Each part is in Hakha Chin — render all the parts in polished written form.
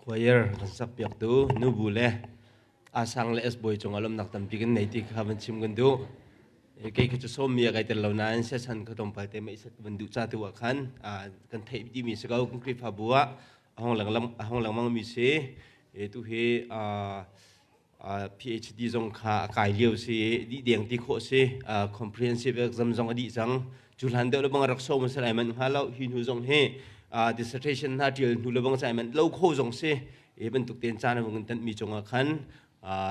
Choir kan sakpiaktu nubu le Asang le S bawi cungah lawmhnak tampi kan nei ti kha van chim kan duh. Kei khi cu sawmmi a kai tel lo nain siasan ka tlawmpal te mei sat van duh ca tu ah khan kan theih dihmi si ko kan Khrihfabu ah a hong lengmang a hong lengmang mi si. Tu hi PhD zong kha a kai lio si dih deng ti khawh si comprehensive exam zong a dih cang cu hlan deuh le bang rak som se lai man hnga lo hi hnu zong hi dissertation hna tial hnu le bang sai man lo kho zong si e bantuk ten caan vung tan mi cungah khan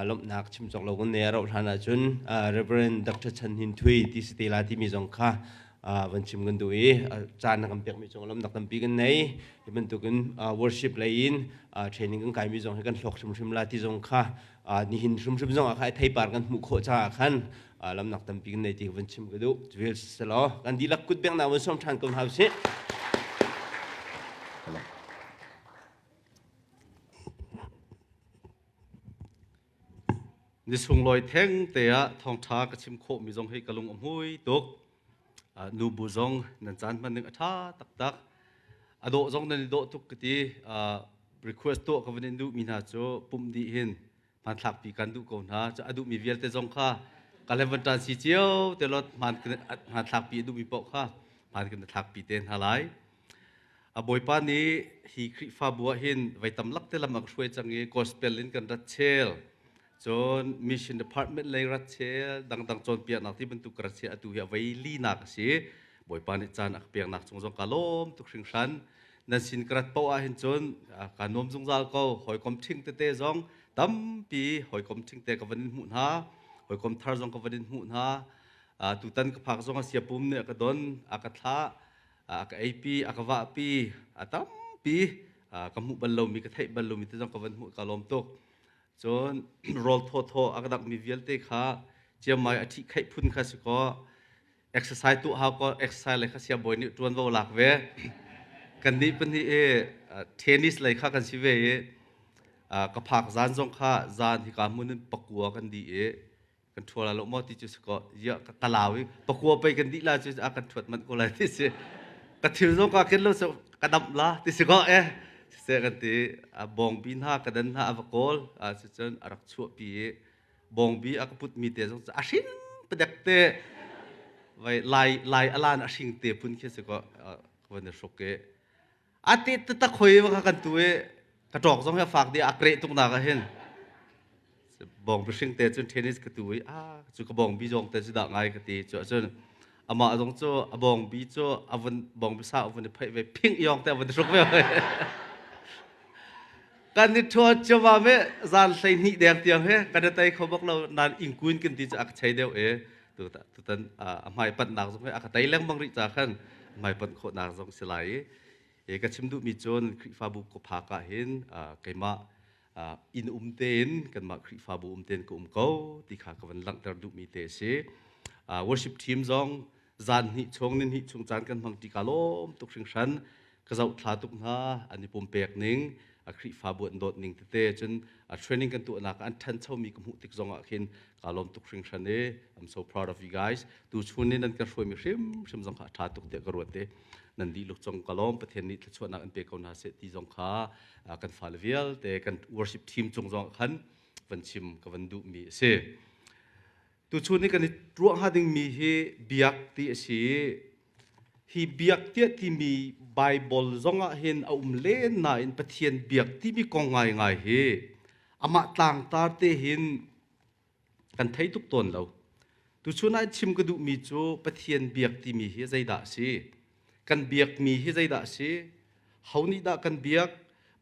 lomhnak chim cawk lo kan ne ro hlan ahcun Reverend Dr. Chan Hin Thui ti si te la ti mi zong kha van chim kan duh i caan na kan pek mi cung lomnak tampi kan nei hi bantukin worship lei in training kan kai mi zong hi kan hlawk hrimhrim la ti zong kha nihin hrimhrim zong ah kha theipar kan hmuh khawh caah khan lamnak tampi kan nei ti van chim ka duh vil selaw kan dihlak kut bengnak van som ṭhan ko hna usih. Ni sunglawi theng te ah thawngṭha ka chim khawhmi zong hi ka lung a hmui tuk. Nubu zong nan caan hman ning a ṭha taktak. A dawh zong nan i dawh tuk ka ti. Request tuah ka van in duhmi hna cu pumh dih hin hmanthlakpi kan duh ko hna. A duhmi vialte zong kha ka le van ṭan si cio te lot hmanthlakpi a duhmi paoh kha hman kan thlakpi te hna lai. A Bawipa nih hi Khrihfabu ah hin voi tam lak te lam a ka hruai cang i gospel in kan rat chel. Cun mission department lei rat chel, dangdang cawnpiaknak ti bantuk ka rat chel atu hi a voi linak a si. Bawipa nih caan a ka peknak cung zong ka lawm tuk hringhran. Nan sin ka rat paoh ah hin cun ka nuam zungzal ko. Hawikom ṭhing tete zong tampi hawikom ṭhing te ka van in hmuh hna. Hawikom thar zong ka van in hmuh hna. Tutan ka phak zong a siapum nih a ka don, a ka thlah. A ka eipi a ka vahpi a tampi ka hmuh bal lomi ka theih bal lomi te zong ka van hmuh ka lawm tuk. Cun rawl thawthaw a ka dakmi vialte kha ciammai a ṭhih kheih phun kha si kaw exercise tuah hau kaw exercise le kha siangbawi nih ṭuanvo lak ve. Kan nih pahnih i tennis lei kha kan si ve i ka phak zan zong kha zan hika hmun in pakua kan dih i kan ṭhual lo maw ti cu si kaw ya ka kalau i pakua pei kan dih la cu a kan ṭhuat manh ko lai ti si. Ka thil zong ka ken lo so ka damh la ti si kaw eh siseh kan ti. A bawngbi hna ka dan hna a va kawl a si cun a rak chuahpi i bawngbi a ka put mi te zong a hring padek te vai lai lai alan a hring te phun khi si kaw ka van i hruk i a te tak hoi va kha kan tu i ka ṭawk zong hi a fak di a kreh tuk nak ah hin bawng bihring te cun tennis ka tu i a cu ka bawng bi zong te cu dah ngai ka ti cu cun amah zong cu a bawng bi cu a vun bawng bi sa a vun i pheih ve phing yong te a vun hruk ve. Kan i ṭhuat cuama me zan hlei hnih deng tiang he kan i tei kho bak lo nan ingkuin kan ti cu a ka chei deuh e tutan a hmai panhnak zong he a ka tei lengmang rih ca khan hmai panh khawhnak zong si lai i ka chim duhmi cun Khrihfabu ka phak ah hin keimah inn um tein kanmah Khrihfabu um tein ka um ko ti kha ka van langhter duhmi te a si. Worship team zong zan hnih chung ni hnih chung caan kan hmang ti ka lawm tuk hringhran. Ka zohthla tuk hna an i pumpek ning a Khrihfabu an dawt ning tete cun a training kan tuahnak an ṭhanchomi ka hmuh tik zong ah khin ka lawm tuk hringhran i I'm so proud of you guys. Tu chun in nan kan hruaimi hrimhrim zong kha a ṭha tuk tiah ka ruat i nan dihluk cong ka lawm. Pathian nih thluachuahnak an pe ko hna seh ti zong kha kan fale vialte kan worship team cung zong khan van chim ka van duhmi a si. Tuchun i kan i ruah hnga dingmi hi biak ti a si. Hi biak tiah timi Bible zong ah hin a um len nain Pathian biak timi kong ngaingai hi amah tlangtar te hin kan thei tuk tawn lo. Tuchun ah chim ka duhmi cu Pathian biak timi hi zeidah a si? Kan biakmi hi zeidah a si? Ho nih dah kan biak?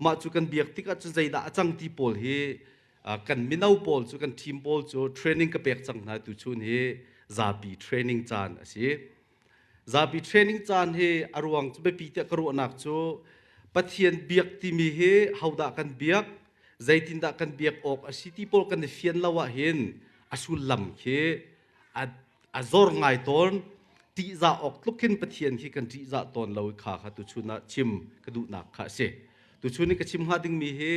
Mah cu kan biak tikah cun zeidah a cang ti pawl hi kan mino pawl cu kan team pawl cu training ka pek cang hna. Tuchun hi zapi training caan a si. Zapi training caan hi a ruang cu biapi tiah ka ruahnak cu Pathian biak timi hi hodah kan biak, zeitindah kan biak awk a si ti pawl kan i fian lo ah hin a sullam khi a zor ngai tawn. Ṭihzah awk tluk khin Pathian khi kan ṭihzah tawn lo kha kha tuchun ah chim ka duhnak kha a si. Tuchun i ka chim hnga dingmi hi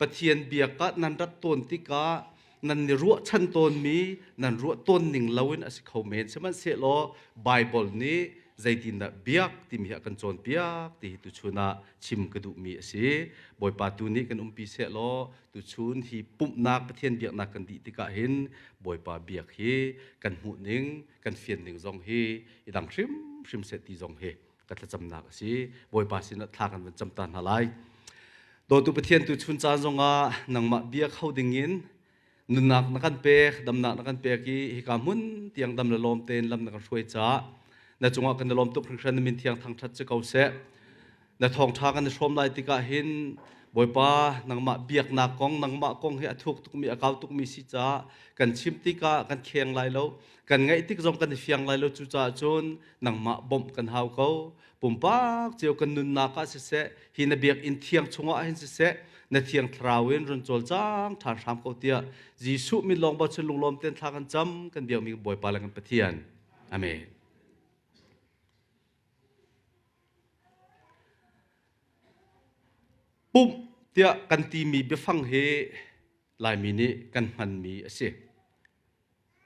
Pathian biak ah nan rat tawn tikah nan i ruahchan tawnmi nan ruah tawn ning loin a si kho men. Sihmanhsehlaw Bible nih zeitindah biak timi hi a kan cawnpiak ti hi tuchun ah chim ka duhmi a si. Bawipa tu nih kan umpi seh law tuchun hi pumhnak Pathian biaknak kan dih tikah hin Bawipa biak hi kan hmuh ning kan fian ning zong hi i dang hrimhrim seh ti zong hi ka thlacamnak a si. Bawipa sinah thla kan van cam ta hna lai. Dawtu Pathian tu chun caan zongah nangmah bia kho dingin nunnak na kan pek, damnak na kan pek i hika hmun tiang dam le lawm tein lam na kan hruai caah na cungah kan i lawm tuk hringhran na min thiang thangṭhat si ko seh. Na thawngṭha kan i hrawm lai tikah hin Bawipa nangmah biaknak kong nangmah kong hi a thuk tukmi a kau tukmi si caah kan chim tikah kan kheng lai lo kan ngaih tik zong kan i fiang lai lo cucaah cun nangmah bawmh kan hau ko pumpak cio kan nunnak ah siseh hi na biakinn thiang chungah hin siseh na thiang thlarau in run cawlcang ṭhan hram ko tiah Jesuh min lawng bochan lunglawm ten thla kan cam kan biakmi Bawipa le kan Pathian amen. Pumh tiah kan timi biafang hi Laimi nih kan hmanmi a si.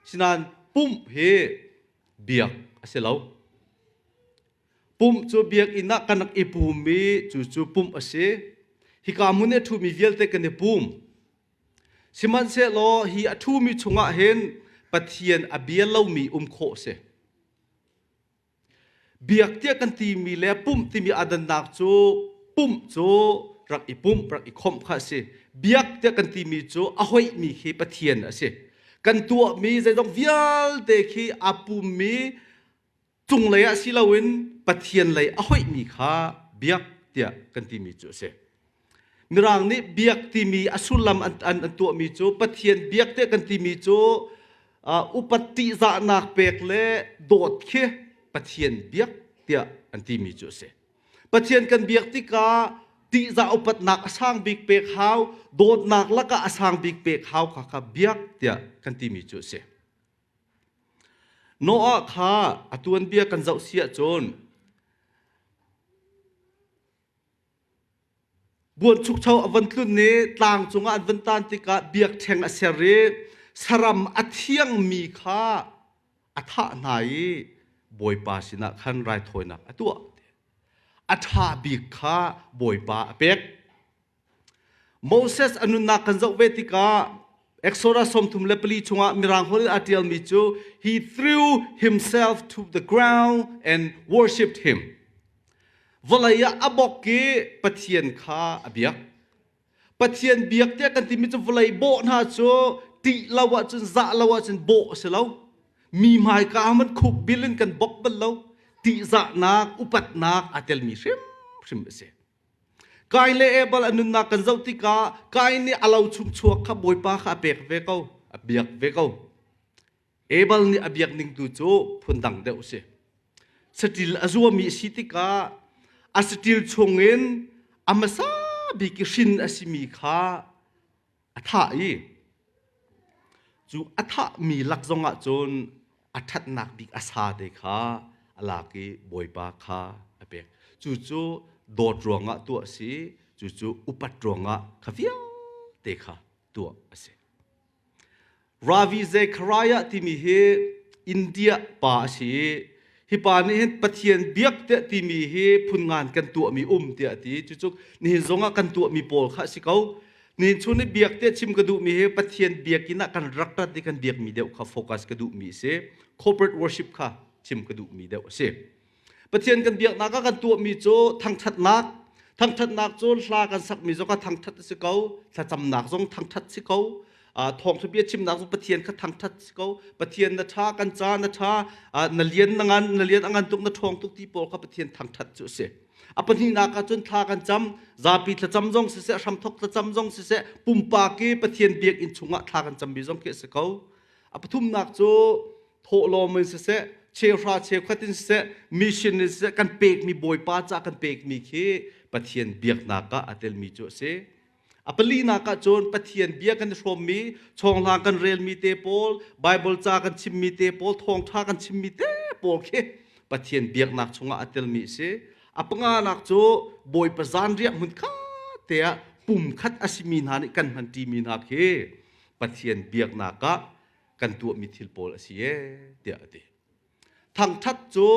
Sinain pumh hi biak a si lo. Pumh cu biakinn ah kan rak i pum i cucu pumh a si. Hika hmun i a ṭhumi vialte kan i pum. Sihmanhsehlaw hi a ṭhumi chungah hin Pathian a bia lomi um khawh a si. Biak tiah kan timi le pumh timi aa dannak cu pumh cu rak i pumh, rak i khawmh kha a si. Biak tiah kan timi cu a hoihmi khi Pathian a si. Kan tuahmi zeizong vialte khi aa pummi cunglei ah si loin Pathian lei a hoihmi kha biak tiah kan timi cu a si. Mirang nih biak timi a sullam an, an, an tuahmi cu Pathian biak tiah kan timi cu uh, upat tihzahnak pek le dawt khi Pathian biak tiah an timi cu a si. Pathian kan biak tikah tihzah upatnak a sang bik pek hau, dawtnak lakah a sang bik pek hau kha kha biak tiah kan timi cu a si. Noah kha a tuanbia kan zoh si ahcun Buanchukcho a von tlun i tlang cungah an von tan tikah biakṭheng a ser i saram a thiangmi kha a thah hna i Bawipa sinah khan raithawinak a tuah. A ṭha bik kha Bawipa a pek. Moses a nunnak kan zoh ve tikah Exodus 34 chungah Mirang holh in aa ṭialmi cu he threw himself to the ground and worshipped him. Vawlei ah a bok i Pathian kha a biak. Pathian biak tiah kan timi cu vawlei bawh hna cu ṭih lo ahcun zah lo ahcun bawh a si lo. Mi hmaika ah man khuk bil in kan bok bal lo. Ṭihzahnak, upatnak aa telmi hrimhrim a si. Kain le Abel an nunnak kan zoh tikah Kain nih a lo chung chuak kha Bawipa kha a pek ve ko, a biak ve ko. Abel nih a biak ning tu cu phundang deuh a si. Saṭil a zuami a si tikah a saṭil chungin a hmasa bik i hrin a simi kha a thah i cu a thahmi lak zongah cun a ṭhatnak bik a sa te kha a lak i Bawipa kha a pek. Cucu dawt ruangah tuah a si, cucu upat ruangah kha vialte kha tuah a si. Ravi Zechariah timi hi India pa a si i hi pa nih hin Pathian biak tiah timi hi phun ngan kan tuahmi um tiah a ti. Cucu nihin zongah kan tuahmi pawl kha a si ko. Nihin chun i biak tiah chim ka duhmi hi Pathian biakinn ah kan rak rat i kan biakmi deuh kha focus ka duhmi a si. Corporate worship kha chim ka duhmi deuh a si. Pathian kan biaknak ah kan tuahmi cu thangṭhatnak thangṭhatnak cu hla kan sakmi zong kha thangṭhat a si ko thlacamnak zong thangṭhat si ko thawngṭha bia chimnak zong Pathian kha thangṭhat si ko Pathian na ṭha kan ca na ṭha na lian na ngan na lian a ngan tuk na ṭhawng tuk ti pawl kha Pathian thangṭhat cu a si a pahnihnak ah cun thla kan cam zapi thlacam zong siseh hramthok thlacam zong siseh pumpak i Pathian biakinn chungah thla kan cammi zong khi a si ko a pathumnak cu thawhlawm in siseh cheuhra cheukhat in siseh mission in siseh kan pekmi bawipa ca kan pekmi khi Pathian biaknak ah a telmi cu a si a palinak ah cun Pathian bia kan i hrawmmi chawnghlang kan relmi te pawl Bible ca kan chimmi te pawl thawngṭha kan chimmi te pawl khi Pathian biaknak chungah a telmi a si a panganak cu Bawipa zanriah hmun kha te ah pum khat a simi hna nih kan hmanṭimi hna khi Pathian biaknak ah kan tuahmi thil pawl a si ee tiah a ti. Thangṭhat cu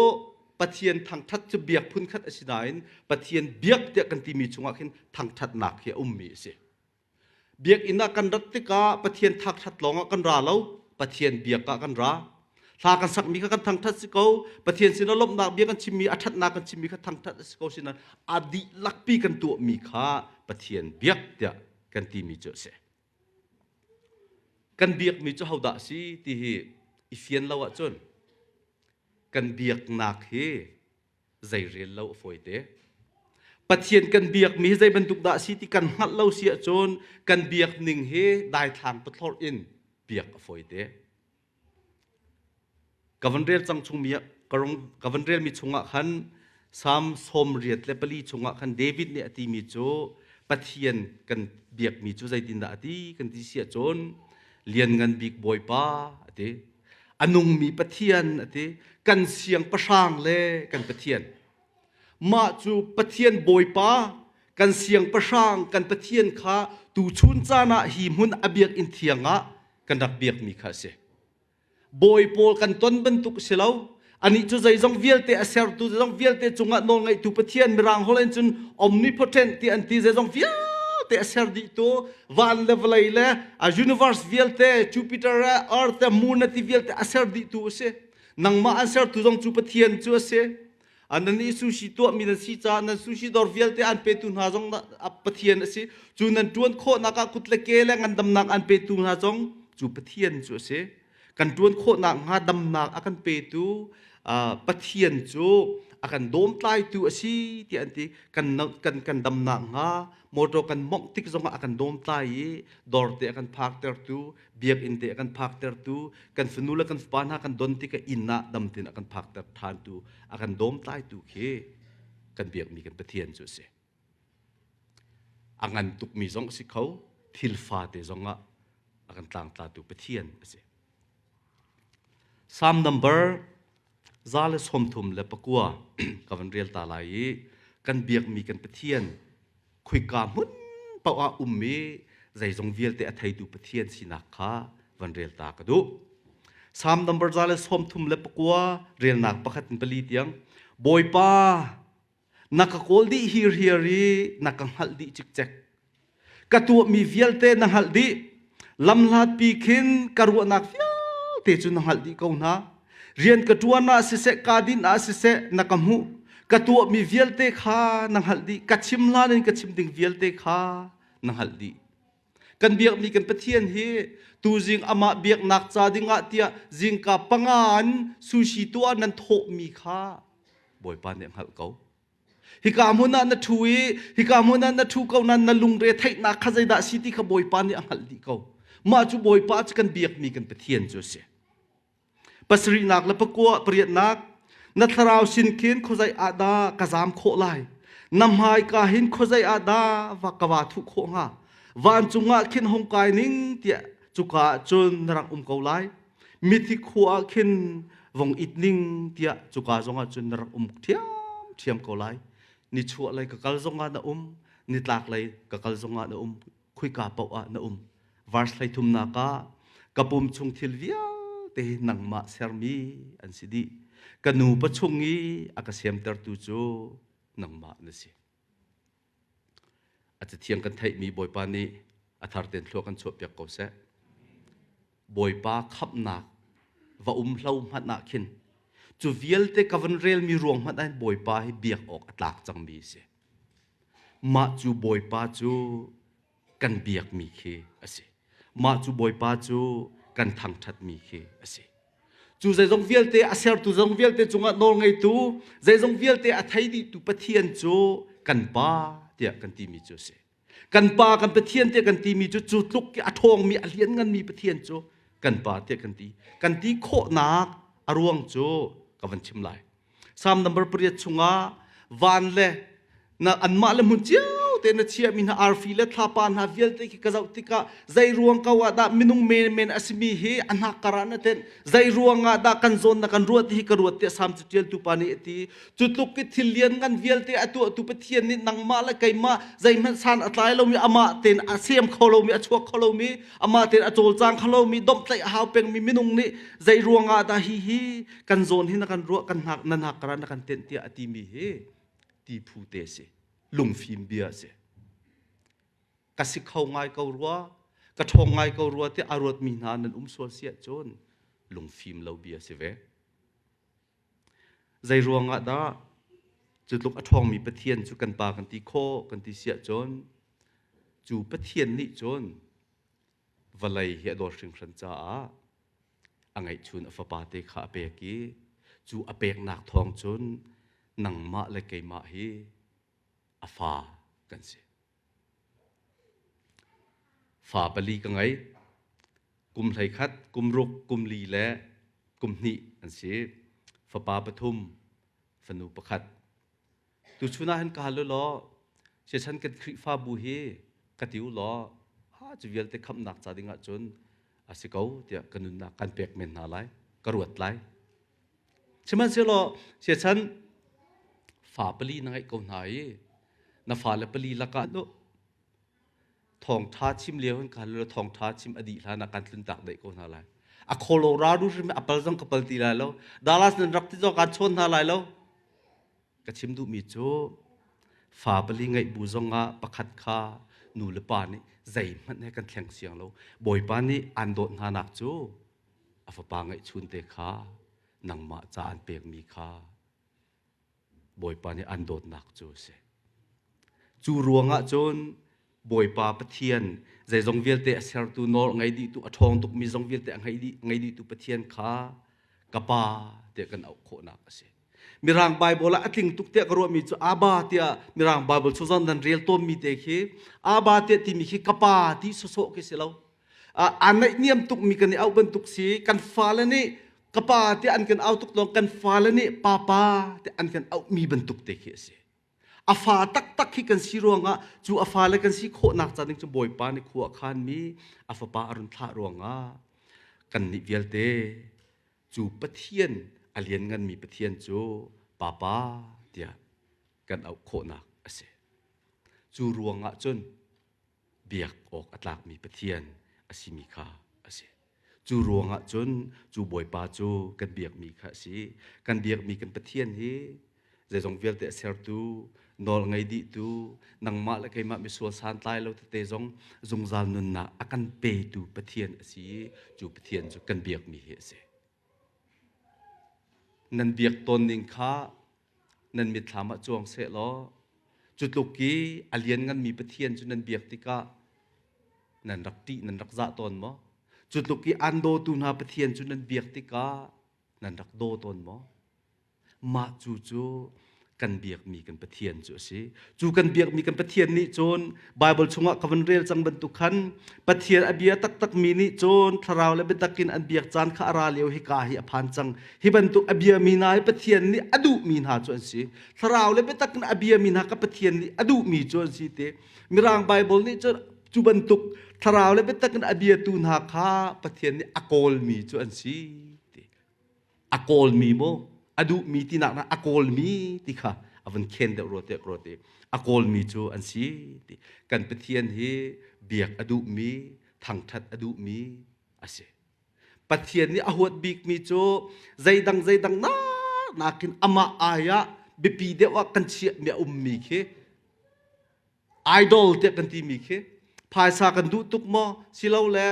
Pathian thangṭhat cu biak phunkhat a si nain Pathian biak tiah kan timi chungah khin thangṭhatnak hi a ummi a si. Biakinn ah kan rat tikah Pathian thangṭhat lawngah kan ra lo, Pathian biak ah kan ra. Hla kan sakmi kha kan thangṭhat si ko, Pathian sinah lawmhnak bia kan chimmi, a ṭhatnak kan chimmi kha thangṭhat a si ko sinan a dihlakpi kan tuahmi kha Pathian biak tiah kan timi cu a si. Kan biakmi cu hodah a si ti hi i fian lo ahcun kan biaknak hi zei rel lo a fawi te. Pathian kan biakmi hi zei bantuk dah a si ti kan hngalh lo si ahcun kan biak ning hi daithlang pathlorh in biak a fawi te. Ka van rel cang chungmi ah ka van relmi chungah khan Salm 84 chungah khan David nih a timi cu Pathian kan biakmi cu zeitindah a ti kan ti si ahcun Lianngan Bik Bawipa a ti. A nungmi Pathian a ti. Kan siangpahrang le kan Pathian. Mah cu Pathian Bawipa kan siangpahrang kan Pathian kha tuchun caan ah hi hmun a biakinn thiang ah kan rak biakmi kha a si. Bawi pawl kan ton bantuk si lo. Anih cu zeizong vialte a sertu, zeizong vialte cungah nawlngeihtu Pathian Mirang holh in cun omnipotent ti an ti zeizong vialte a ser dihtu van le vawlei le a universe vialte Jupiter le Earth le Moon ti vialte a ser dihtu a si. Nangmah an sertu zong cu Pathian cu a si. Nan i sushi tuahmi nan si caah nan sushi dawr vialte an petu hna zong Pathian a si. Cu nan ṭuan khawhnak ah kut le ke le ngandamnak an petu hna zong cu Pathian cu a si. Kan ṭuan khawhnak hnga damnak a kan petu Pathian cu a kan dawmtlaitu a si tiah an ti. Kan, kan, kan damnak hnga motor kan mongh tik zongah a kan dawmtlai i dawr te a kan phaktertu biakinn te a kan phaktertu kan fanu le kan fapa hna kan don tikah inn ah dam tein a kan phakter ṭhantu a kan dawmtlaitu khi kan biakmi kan Pathian cu a si. A ngan tukmi zong a si kho, thil fate zong ah a kan tlangtlatu Pathian a si. Psalm number 139 ka van rel ta lai i kan biakmi kan Pathian khuika hmun paoh ah ummi zeizong vialte a theitu Pathian sinak kha van rel ta ka duh. Psalm number 139 relnak pakhat in pali tiang Bawipa na ka kawl dih hirhiar i na ka hngalh dih cikcek. Ka tuahmi vialte na hngalh dih. Lamhlatpi khin ka ruahnak vialte cu na hngalh dih ko hna. Rian ka ṭuan ah siseh, kaa dinh ah siseh na ka hmuh. Ka tuahmi vialte kha na hngalh dih. Ka chim hlan in ka chim ding vialte kha na hngalh dih. Kan biakmi kan Pathian hi tuzing amah biaknak ca dingah tiah zingka panga in sushi tuah nan thawhmi kha Bawipa nih a hngalh ko. Hika hmun ah na ṭhu i hika hmun ah na ṭhu ko nain na lungre theihnak kha zeidah si ti kha Bawipa nih a hngalh dih ko. Mah cu Bawipa cu kan biakmi kan Pathian cu a si. Pasarihnak le pakua pariatnak na thlarau sin khin khuazei ah dah ka zaam khawh lai? Na hmaika hin khuazei ah dah va ka va thuh khawh hnga? Vancung ah khin hung kai ning tiah cuka ah cun na rak um ko lai. Mithi khua ah khin vong it ning tiah cuka zongah cun na rak um ṭhiamṭhiam ko lai. Nichuah lei ka kal zongah na um, nitlak lei ka kal zongah na um. Khuika paoh ah na um. Verse 33 ah ka pum chung thil vialte hi nangmah sermi an si dih. Ka nu pachung i a ka siamtertu cu nangmah na si. A cathiang kan theihmi Bawipa nih a thar tein thlua kan chuahpiak ko seh. Bawipa khamhnak va um hlo hmanh ah khin cu vialte ka van relmi ruang hmanh ah Bawipa hi biak awk a tlak cangmi a si. Mah cu Bawipa cu kan biakmi khi a si. Mah cu Bawipa cu kan thangṭhatmi khi a si. Cu zeizong vialte a sertu zeizong vialte cungah nawlngeitu zeizong vialte a thei dihtu Pathian cu kan Pa tiah kan timi cu a si. Kan Pa kan Pathian tiah kan timi cu cu tluk a ṭhawngmi a liannganmi Pathian cu kan Pa tiah kan ti. Kan ti khawhnak a ruang cu ka van chim lai. Psalm number pariat chungah van le na anmah le hmun cio te na chiahmi hna arfi le thlapa hna vialte khi ka zoh tikah zei ruang ko ah dah minung menmen a simi hi a hnak kar ah na tenh, zei ruang ah dah kan zawn na kan ruat ti hi ka ruat tiah Salm caṭialtu pa nih a ti. Cu tluk i thil lianngan vialte a tuahtu Pathian nih nangmah le keimah zeihmanh san a tlai lomi, amah tein a sem kho lomi, a chuak kho lomi, amah tein a cawlcang kho lomi, domhtlaih a hau pengmi minung nih zei ruang ah dah hi hi kan zawn hi na kan ruah, kan hnak na hnak kar ah na kan tenh tiah a timi hi ti phu te si, lungfim bia a si. Ka si kho ngai ko rua, ka ṭhawng ngai ko rua tiah a ruatmi hna nan um sual si ahcun lungfim lo bia si ve. Zei ruangah dah cu tluk a ṭhawngmi Pathian cu kan Pa kan ti khawh kan ti si ahcun cu Pathian nih cun vawlei hi a dawt hringhran caah a ngeihchun a fapa te kha a pek i cu a peknak thawng cun nangmah le keimah hi a fa kan si. Fa pali ka ngei. Kum 11, kum ruk, kum li le kum hnih an si. Fapa pathum, fanu pakhat. Tuchun ah hin ka hal u law, siachan kan Khrihfabu hi ka ti u law, ha cu vialte khamhnak ca ding ahcun a si ko tiah ka nunnak kan pek men hna lai, ka ruat lai. Sihmanhsehlaw siachan fa pali na ngeih ko hna i na fale pali lakah thawngṭha chim lio hin ka hal thawngṭha chim a dih hlan ah kan tlun tak deh ko hna lai. A Colorado hrim a pal zong ka pal ti lai lo. Dallas nan rak ti zong kan chawn hna lai lo. Ka chim duhmi cu fa pali ngeih bu zongah pakhat kha nu le pa nih zeihmanh he kan thleng siang lo. Bawipa nih an dawt hna nak cu a fapa ngeihchun te kha nangmah ca an pekmi kha Bawipa nih an dawtnak cu a si. Cu ruangah cun Bawipa Pathian zeizong vialte a sertu nawl ngei dihtu a ṭhawng tukmi zong vialte a ngei dihtu Pathian kha ka pa tiah kan auh khawhnak a si. Mirang Bible ah a tling tuk tiah ka ruahmi cu Abba tiah Mirang Bible chung zong nan rel tawnmi te khi Abba tiah timi khi ka pa ti sawsawh khi si lo. Aa naihniam tukmi kan i auh bantuk si kan fale nih ka pa tiah an kan au tuk lawng kan fale nih papa tiah an kan auhmi bantuk te khi a si. A fa taktak khi kan si ruangah cu a fale kan si khawhnak ca ding cu Bawipa nih khua a khanmi a fapa a run thlah ruangah kannih vialte cu Pathian a liannganmi Pathian cu papa tiah kan auh khawhnak a si. Cu ruangah cun biak awk a tlakmi Pathian a simi kha a si. Cu ruangah cun cu Bawipa cu kan biakmi kha a si. Kan biakmi kan Pathian hi zeizong vialte a sertu, nawl ngei dihtu, nangmah le keimah misual santlai lo tete zong zungzal nunnak a kan petu Pathian a si i cu Pathian cu kan biakmi hi a si. Nan biak tawn ning kha nan mitthlam ah cuang seh law cu tluk i a liannganmi Pathian cu nan biak tikah nan rak ṭih nan rak zah tawn maw? Cu tluk i an dawtu hna Pathian cu nan biak tikah nan rak daw tawn maw? Mah cu cu kan biakmi kan Pathian cu a si. Cu kan biakmi kan Pathian nih cun Baibal chungah ka van rel cang bantuk khan Pathian a bia taktakmi nih cun thlarau le biatak in an biak caan kha a ra lio hi ka hi a phan cang. Hi bantuk a biami hna hi Pathian nih a duhmi hna cu an si. Thlarau le biatak in a biami hna kha Pathian nih a duhmi cu an si te. Mirang Baibal nih cun cu bantuk thlarau le biatak in a biatu hna kha Pathian nih a kawlmi cu an si ti. A kawlmi maw a duhmi tinak na a kawlmi ti kha a vun khen deuh rua te rua te a kawlmi cu an si ti kan Pathian hi biak a duhmi thangthat a duhmi a si Pathian nih a huat bikmi cu zeidang zeidang nak nakin amah ai ah biapi deuh ah kan chiahmi a ummi khi idol tiah kan timi khi phaisa kan duh tuk maw silole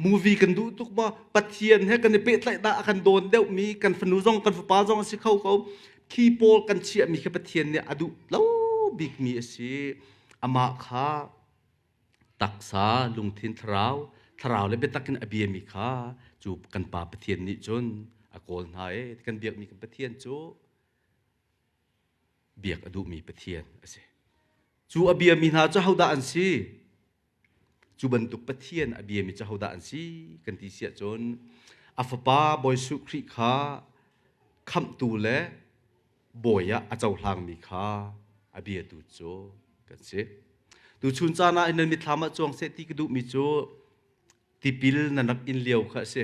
movie kan duh tuk maw Pathian he kan i pehtlaih dah a kan dawn deuhmi kan fanu zong kan fapa zong a si kho ko khi pawl kan chiahmi khi Pathian nih a duh lo bikmi a si amah kha taksa lungthin thlarau thlarau le biatak in a biami kha cu kan pa Pathian nih cun a kawl hna i kan biakmi kan Pathian cu biak a duhmi Pathian a si. Cu a biami hna cu hodah an si? Cu bantuk Pathian a biami cu hodah an si kan ti siah cun a fapa Bawi Jesuh Khrih kha khamhtu le bawi ah a cohlangmi kha a biatu cu kan si. Tuchun caan ah nan mitthlam ah cuang seh ti ka duhmi cu tipil nan rak in lio kha a si.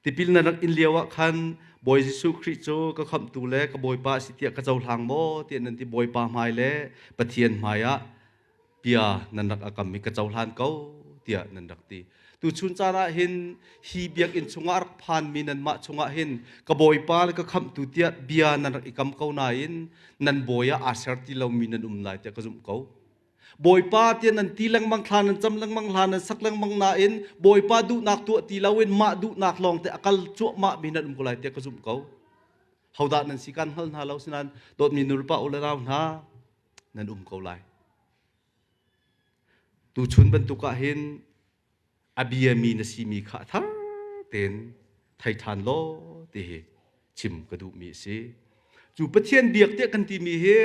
Tipil nan rak in lio ah khan Bawi Jesuh Khrih cu ka khamhtu le ka Bawipa a si tiah ka cohlang maw tiah nan ti. Bawipa hmai le Pathian hmai ah bia nan rak akam i ka cohlan ko tiah nan rak ti. Tuchun caan ah hin hi biakinn chungah rak phanmi nanmah chungah hin ka Bawipa le ka khamhtu tiah bia nan rak i kam ko nain nan bawi ah aa ser ti lomi nan um lai tiah ka zumh ko. Bawipa tiah nan ti lengmang, thla nan cam lengmang, hla nan sak lengmang nain Bawipa duhnak tuah ti loin mah duhnak lawng te a kal cuahmah mi nan um ko lai tiah ka zumh ko. Hodah nan si kan hngal hna lo sinain dawtmi nulepa u le nau hna nan um ko lai. Tuchun bantuk ah hin a biami na simi kha a thar tein thei ṭhan law ti hi chim ka duhmi a si. Cu Pathian biak tiah kan timi hi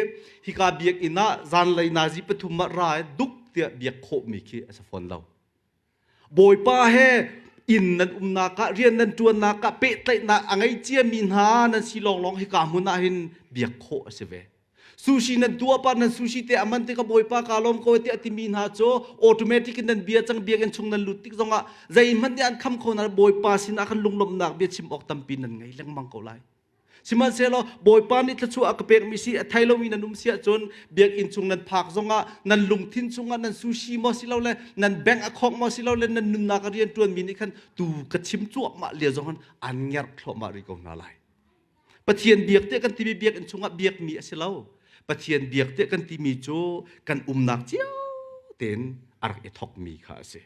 hika biakinn ah zanlei nazi pathum ah ra i duk tiah biak khawhmi khi a si fawn lo. Bawipa he inn nan umnak ah rian nan ṭuannak ah pehtlaihnak a ngei ciami hna nan si lawnglawng hika hmun ah hin biak khawh a si ve. Sushi nan tuah pa nan sushi te aman te ka bawipa ka lawm ko tiah timi hna cu automatic in nan bia cang biakinn chung nan lut tik zongah zeihmanh nih an kham kho na bawipa sinah khan lunglawmhnak bia chim awk tampi nan ngei lengmang ko lai. Sihmanhsehlaw bawipa nih thluachuah a ka pekmi si a thei lomi nan um si ahcun biakinn chung nan phak zongah nan lungthin chungah nan sushi maw silole nan bank a khawk maw silole nan nunnak a rian ṭuanmi nih khan tu ka chim cuahmah lio zong an ngerh thluahmah rih ko hna lai. Pathian biak tiah kan timi biakinn chungah biakmi a si lo. Pathian biak tiah kan timi cu kan umnak cio tein a rak i thawkmi kha a si.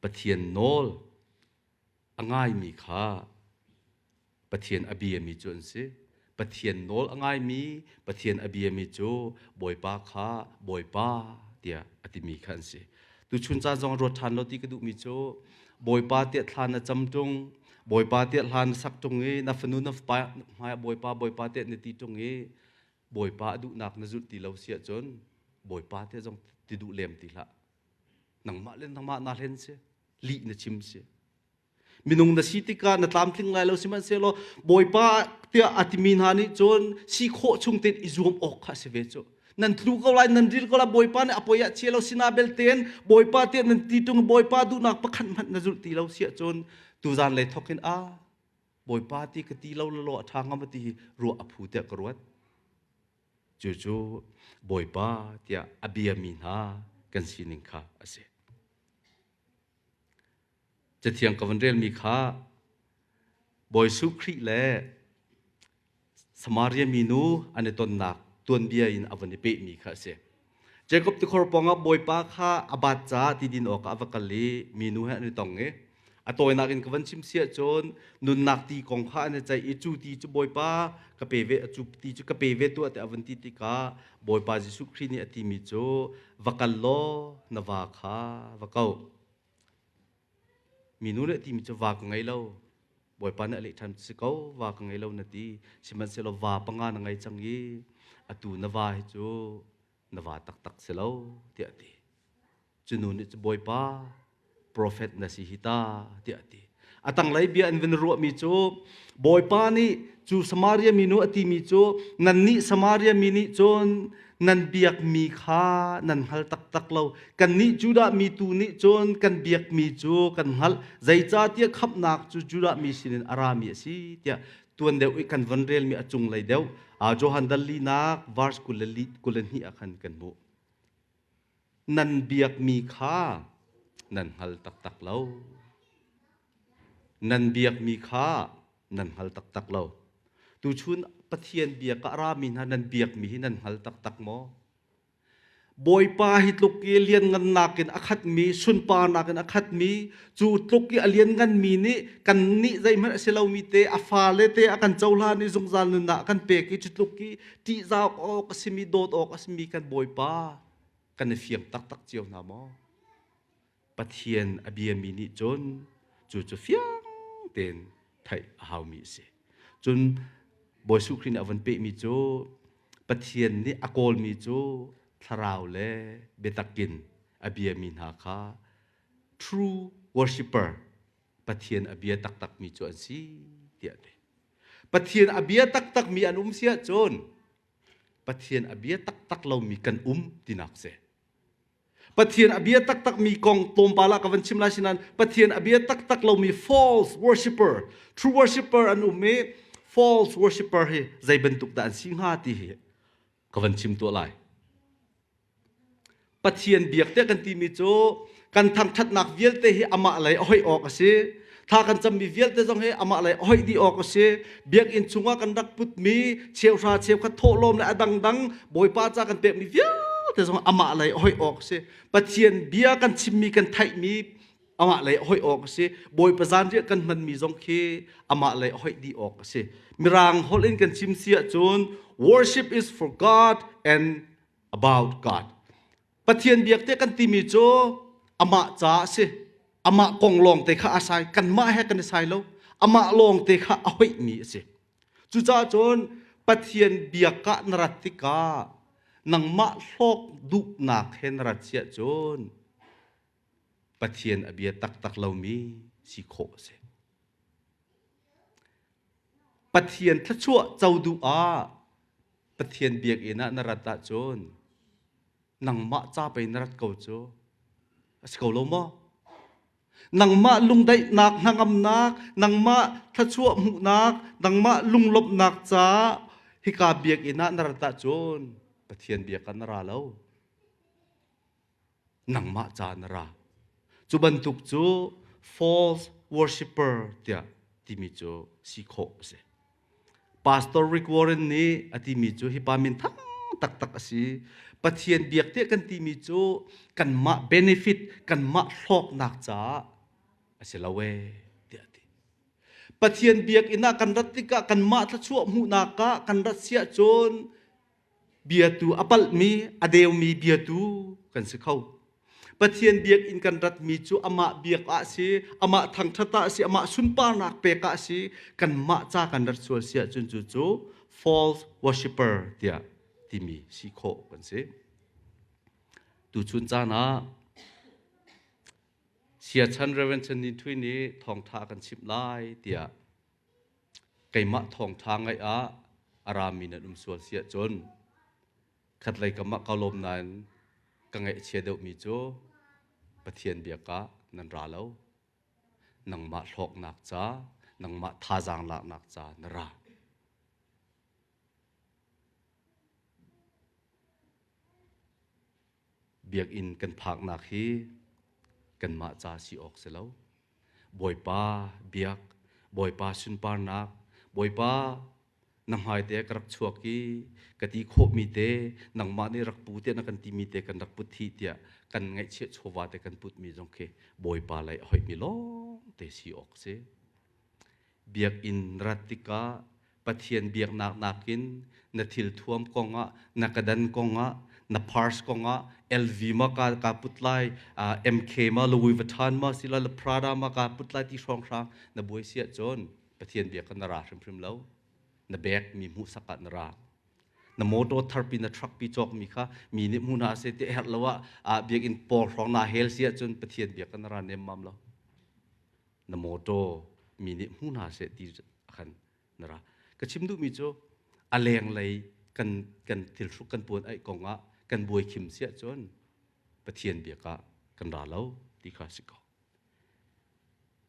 Pathian nawl a ngaimi kha Pathian a biami cu an si. Pathian nawl a ngaimi, Pathian a biami cu Bawipa kha Bawipa tiah a timi kha an si. Tuchun caan zong ruat ṭhan lo ti ka duhmi cu Bawipa tiah thla na cam ṭung, Bawipa tiah hla na sak ṭung i na fanu na fapa hmaiah Bawipa Bawipa tiah na ti ṭung i Bawipa a duhnak na zulh ti lo si ahcun Bawipa tiah zong ti duh lem ti hlah. Nangmah le nangmah naa hlen si, lih na chim si. Minung na si tikah na tlamtling lai lo sihmanhsehlaw Bawipa tiah a timi hna nih cun si khawh chung tein i zuam awk kha a si ve cu. Nan tlu ko lai, nan ril ko lai, Bawipa nih a poi ah chia lo sina belten Bawipa tiah nan ti ṭung Bawipa duhnak pakhat hmanh na zulh ti lo si ahcun tuzan lei thawk in a Bawipa ti ka ti lo lo a ṭha ngam ti hi ruah a phu tiah ka ruat. Cucu Bawipa tiah a biami hna kan sining kha a si. Cathiang ka van relmi kha Bawi Jesuh Khrih le Samaria minu an i tonnak tuanbia in a van i pehmi kha a si. Jacob tikhor pawngah Bawipa kha a bat caah ti din awkah a va kal i minu he an i tong i a tawinak in ka van chim si ahcun nunnak ti kong kha an i ceih i cu ti cu Bawipa ka pe ve cu ti cu ka pe ve tuah tiah a van ti tikah Bawipa Jesuh Khrih nih a timi cu va kal law na va kha va ko. Minu nih a timi cu va ka ngei lo. Bawipa nih a leh ṭhan si ko va ka ngei lo na ti. Sihmanhsehlaw va panga na ngei cang i atu na va hi cu na va taktak si lo tiah a ti. Cu nu nih cu Bawipa profet na si hi ta tiah a ti. A tanglei bia an vun ruahmi cu Bawipa nih cu Samaria minu a timi cu nannih Samaria mi nih cun nan biakmi kha nan hngal taktak lo. Kannih Judah mi tu nih cun kan biakmi cu kan hngalh. Zeicahtiah khamhnak cu Judah mi sinin a rami a si tiah tuan deuh i kan von relmi a cunglei deuh Johan dal linak verse 22 ah khan kan hmuh. Nan biakmi kha nan hngal taktak lo. Nan biakmi kha nan hngal taktak lo. Tuchun Pathian biak ah rami hna nan biakmi hi nan hngal taktak maw? Bawipa hi tluk i lianngannak in a khatmi, sunparnak in a khatmi, cu tluk i a liannganmi nih kannih zeihmanh a si lomi te, a fale te a kan cohlan i zungzal nunnak a kan pek i cu tluk i ṭihzah awk a simi, dawt awk a simi kan Bawipa kan i fiang taktak cio hna maw? Pathian a biami nih cun cu cu fiang tein theih a haumi a si. Cun Bawi Jesuh Khrih nih a von pehmi cu Pathian nih a kawlmi cu thlarau le biatak in a biami hna kha true worshipper Pathian a bia taktakmi cu an si tiah a ti. Pathian a bia taktakmi an um si ahcun. Pathian a bia taktak lomi kan um tinak si. Pathian a bia taktak mi kong tlawmpal ah ka van chim lai sinan Pathian a bia taktak lomi false worshipper, true worshipper an um i false worshipper hi zei bantuk dah an si hnga ti hi ka van chim tuah lai. Pathian biak tiah kan timi cu kan thangṭhatnak vialte hi amah lei a hoih awk a si. Tha kan cammi vialte zong hi amah lei a hoih dih awk a si. Biakinn chungah kan rak putmi cheuhra cheukhat thawhlawm le a dangdang Bawipa ca kan pekmi vialte zong amah lei a hoih awk a si. Pathian bia kan chimmi kan theihmi amah lei a hoih awk a si. Bawipa zanriah kan hmanmi zong khi amah lei a hoih dih awk a si. Mirang holh in kan chim si ahcun worship is for God and about God. Pathian biak te kan timi cu amah ca a si. Amah kong lawng te kha a sai. Kanmah he kan i sai lo. Amah lawng te kha a hoihmi a si. Cucaah cun Pathian biak ah na rat tikah nangmah hlawk duhnak he na rat siah cun Pathian a bia taktak lomi si khawh a si. Pathian thluachuah co duh ah Pathian biakinn ah na rat ahcun nangmah ca pei na rat ko cu a si ko lo maw? Nangmah lungdaihnak hnangamnak, nangmah thluachuah hmuhnak, nangmah lunglawmhnak ca hika biakinn ah na rat ahcun Pathian biak ah na ra lo. Nangmah ca na ra. Cu bantuk cu false worshipper tiah timi cu si khawh a si. Pastor Rick Warren nih a timi cu hi pa min thang taktak a si. Pathian biak tiah kan timi cu kanmah benefit, kanmah hlawknak caah a si lo ee tiah a ti. Pathian biakinn ah kan rat tikah kanmah thluachuah hmuhnak ah kan rat siah cun biatu a palhmi, a deumi biatu kan si kho. Pathian biakinn kan ratmi cu amah biak ah si, amah thangṭhat ah si, amah sunparnak pek ah si, kanmah ca kan rat sual si ahcun cu cu false worshipper tiah timi si khawh kan si. Tuchun caan ah Siachan Reverend Chan Ni Thui nih thawngṭha kan chimh lai tiah keimah thawngṭha ngaih ah a rami nan um sual si ahcun khatlei kam ah ka lawm nain ka ngaihchia deuhmi cu Pathian biak ah nan ra lo. Nangmah hlawknak ca, nangmah thazaang laknak ca na ra. Biakinn kan phaknak hi kanmah ca si awk si lo. Bawipa biak, Bawipa sunparnak, Bawipa na hmaite ka rak chuak i ka ti khawhmi te nangmah nih rak pu tiah na kan timi te kan rak put hi tiah kan ngaihchiah chawva te kan putmi zong khi Bawipa lei a hoihmi lawng te si awk si. Biakinn rat tikah Pathian biaknak nakin na thilthuam kongah, na kadan kongah, na purse kongah, LV ma ka, ka put lai, uh, MK ma Louis Vuitton ma sila la Prada ma ka put lai ti hrawnghrang na buai siah cun Pathian biak na ra hrimhrim lo. Na bek mi hmuhsak ah na ra. Na motor tharpi na truck pi cawk mi kha mi nih hmu hna seh ti herh lo ah uh, biakinn pawl hrawng na hel siah cun Pathian biak na ra nemmam lo. Na mawṭaw mi nih hmu hna seh ti khan na ra. Ka chim duhmi cu a lenglei kan kan thilhruk kan puan aih kong ah kan buai khim si ahcun Pathian biak ah kan ra lo ti kha si ko.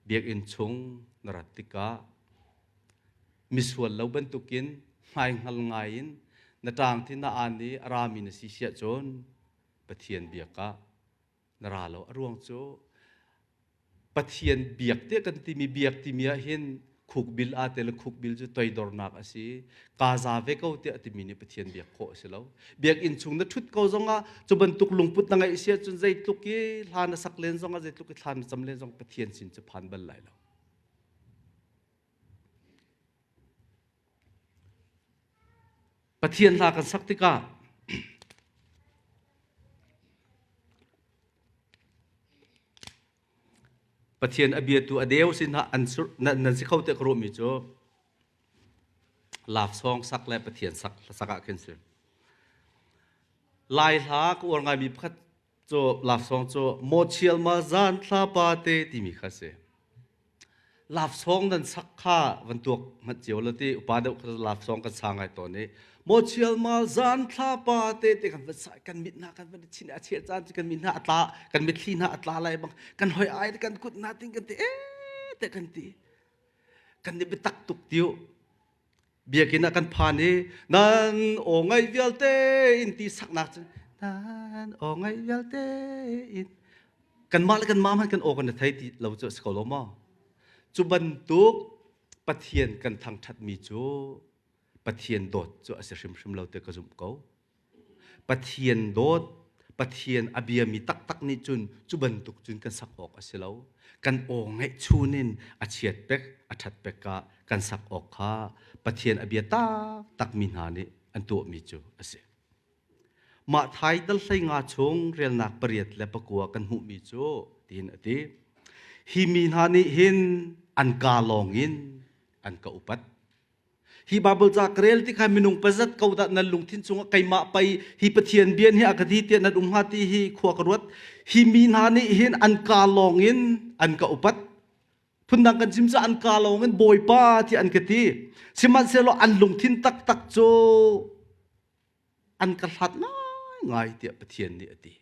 Biakinn chung na rat tikah misual lo bantukin hmaihngal ngai in na ṭang thi na aan i a rami na si siah cun Pathian biak ah na ra lo. A ruang cu Pathian biak tiah kan timi biak timi ah hin khukbil aa tel khukbil cu toidornak a si. Kaa za ve ko tiah timi nih Pathian biak khawh a si lo. Biakinn chung na ṭhut ko zongah cu bantuk lungput na ngeih si ahcun zeitluk i hla na sak len zongah zeitluk i thla na cam len zong Pathian sin cu phan bal lai lo. Pathian hla kan sak tikah Pathian a biatu a deu sin ah an sur nan si kho te ka ruahmi cu love song sak le Pathian sak sak ah khin si. Lai hla ka uar ngaimi pakhat cu love song cu Maw chial ma zan thla pa te timi kha si. Love song nan sak kha van tuak hmanh cio lo ti upa deuh kha love song kan sa ngai tawn i. Maw chialmal zan thlapa te te kan van sai kan mit hna kan van chin a chel caan cu kan mit hna a tla kan mitthli hna a tla lai bang kan hoi ai kan kut hna ting kan ti e te kan ti kan ni biatak tuk tiu biakinn ah kan phan i nan aw ngai vialte in ti saknak cu nan aw ngai vialte in kanmah le kanmah hmanh kan aw kan i thei ti lo cu a si ko lo maw cu bantuk Pathian kan thangṭhatmi cu Pathian dawt cu a si hrimhrim lo ti ka zumh ko. Pathian dawt, Pathian a biami taktak nih cun cu bantuk cun kan sak awk a si lo. Kan aw ngeihchun in a chiat pek, a ṭhat pek ah kan sak awk kha Pathian a bia taktakmi hna nih an tuahmi cu a si. Mah thai dal 15 chung relnak 8 le 9 kan hmuhmi cu tiin a ti. Hi mi hna nih hin an kaa lawngin an ka upat. Hi Bible ca ka rel ti kha minung pazat ko dah nan lungthin chungah keimah pei hi Pathian bian hi a ka di tiah nan um hnga ti hi khua ka ruat. Hi mi hna nih hin an kaa lawngin an ka upat. Phundang kan chim cu an kaa lawngin Bawipa ti an ka ti. Sihmanhsehlaw an lungthin taktak cu an ka hlat ngaingai tiah Pathian nih a ti.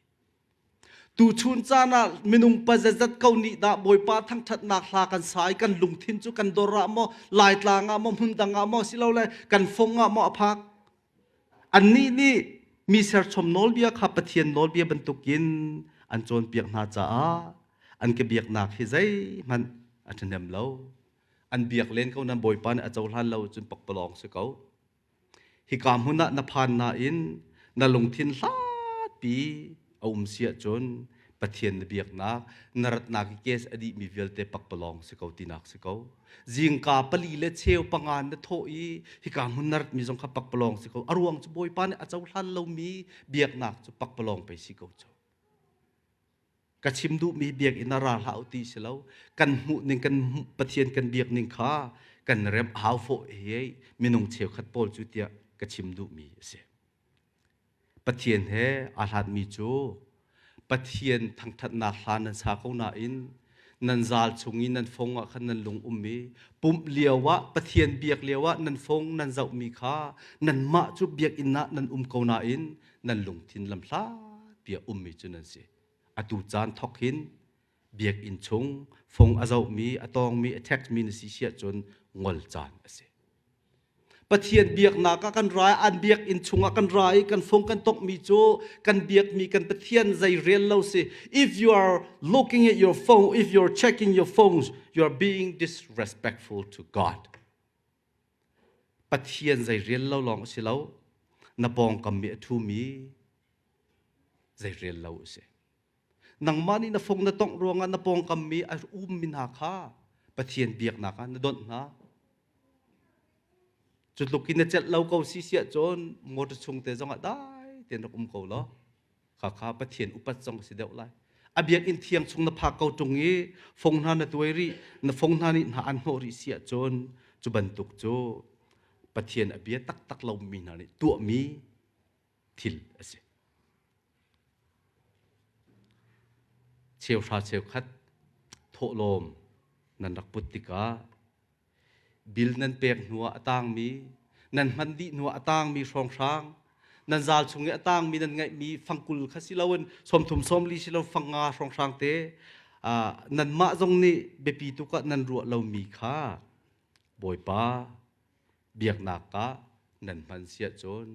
Tuchun caan ah minung pazazat ko nih dah Bawipa thangṭhatnak hla kan sa i kan lungthin cu kan dor ah maw, Laitlang ah maw, hmundang ah maw, silole kan fong ah maw a phak. Annih nih mi serchom nawlbia kha Pathian nawlbia bantukin an cawnpiak hna caah an ka biaknak hi zeihmanh a ṭhahnem lo. An biak len ko nan Bawipa nih a cohlan lo cun pakpalawng si ko. Hika hmun ah na phan nain na lungthin hlatpi a um si ahcun Pathian na biaknak, na ratnak i case a dihmi vialte pakpalawng si ko tinak si ko. Zingka 4:45 na thawh i hika hmun na ratmi zong kha pakpalawng si ko. A ruang cu Bawipa nih a cohlan lomi biaknak cu pakpalawng pei si ko cu. Ka chim duhmi biakinn ah ra hlah u ti si lo. Kan hmuh ning kan Pathian kan biak ning kha kan remh hau fawh hi minung cheukhat pawl cu tiah ka chim duhmi a si. Pathian he aa hlatmi cu Pathian thangthatnak hla nan sa ko nain nan zal chung i nan fong ah khan nan lung um i pumh lio ah Pathian biak lio ah nan fong nan zohmi kha nanmah cu biakinn ah nan um ko nain nan lungthin lamhlatpi a ummi cu nan si. Atu caan thawk hin biakinn chung fung a zohmi, a tawngmi, a text-mi na si si ahcun ngol caan a si. Pathian biaknak ah kan ra i an biakinn chungah kan ra i kan fung kan tonghmi cu kan biakmi kan Pathian zei rel lo si. If you are looking at your phone, if you are checking your phones, you are being disrespectful to God. Pathian zei rel lo lawng a si lo, na pawngkam mi a ṭhumi zei rel lo a si. Nangmah nih na fung na tongh ruangah na pawngkam mi a ummi hna kha Pathian biaknak ah na donh hna. Cu tluk in na celh lo ko si siah cun motor chung te zongah dai tein rak um ko law khakha Pathian upat zong si deuh lai. A biakinn thiang chung na phak ko ṭung i fung hna na tuai rih, na fung hna nih hna an hnawh rih si ahcun cu bantuk cu Pathian a bia taktak lomi hna nih tuahmi thil a si. Cheuhra cheukhat thawhlawm nan rak put tikah Bil nan pek hnuah a tangmi, nan hman dih hnuah a tangmi hrawnghrang, nan zal chung i a tangmi nan ngeihmi fangkul kha si loin 30 40 si lo 5 hrawnghrang te nanmah zong nih biapi tuk ah nan ruah lomi kha Bawipa biaknak ah nan hman si ahcun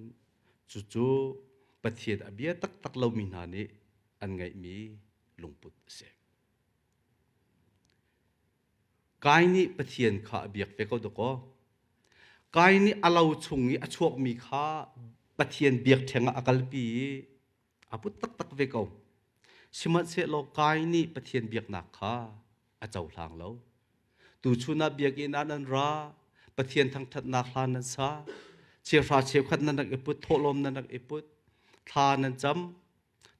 cucu Pathian a bia taktak lomi hna nih an ngeihmi lungput a si. Kai nih Pathian kha a biak ve ko dakaw. Kai nih a lo chung i a chuakmi kha Pathian biakṭheng ah a kalpi i a put taktak ve ko. Sihmanhsehlaw Kai nih Pathian biaknak kha a cohlang lo. Tuchun ah biakinn ah nan ra, Pathian thangṭhatnak hla nan sa, cheuhra cheukhat nan rak i put, thawhlawm nan rak i put, thla nan cam,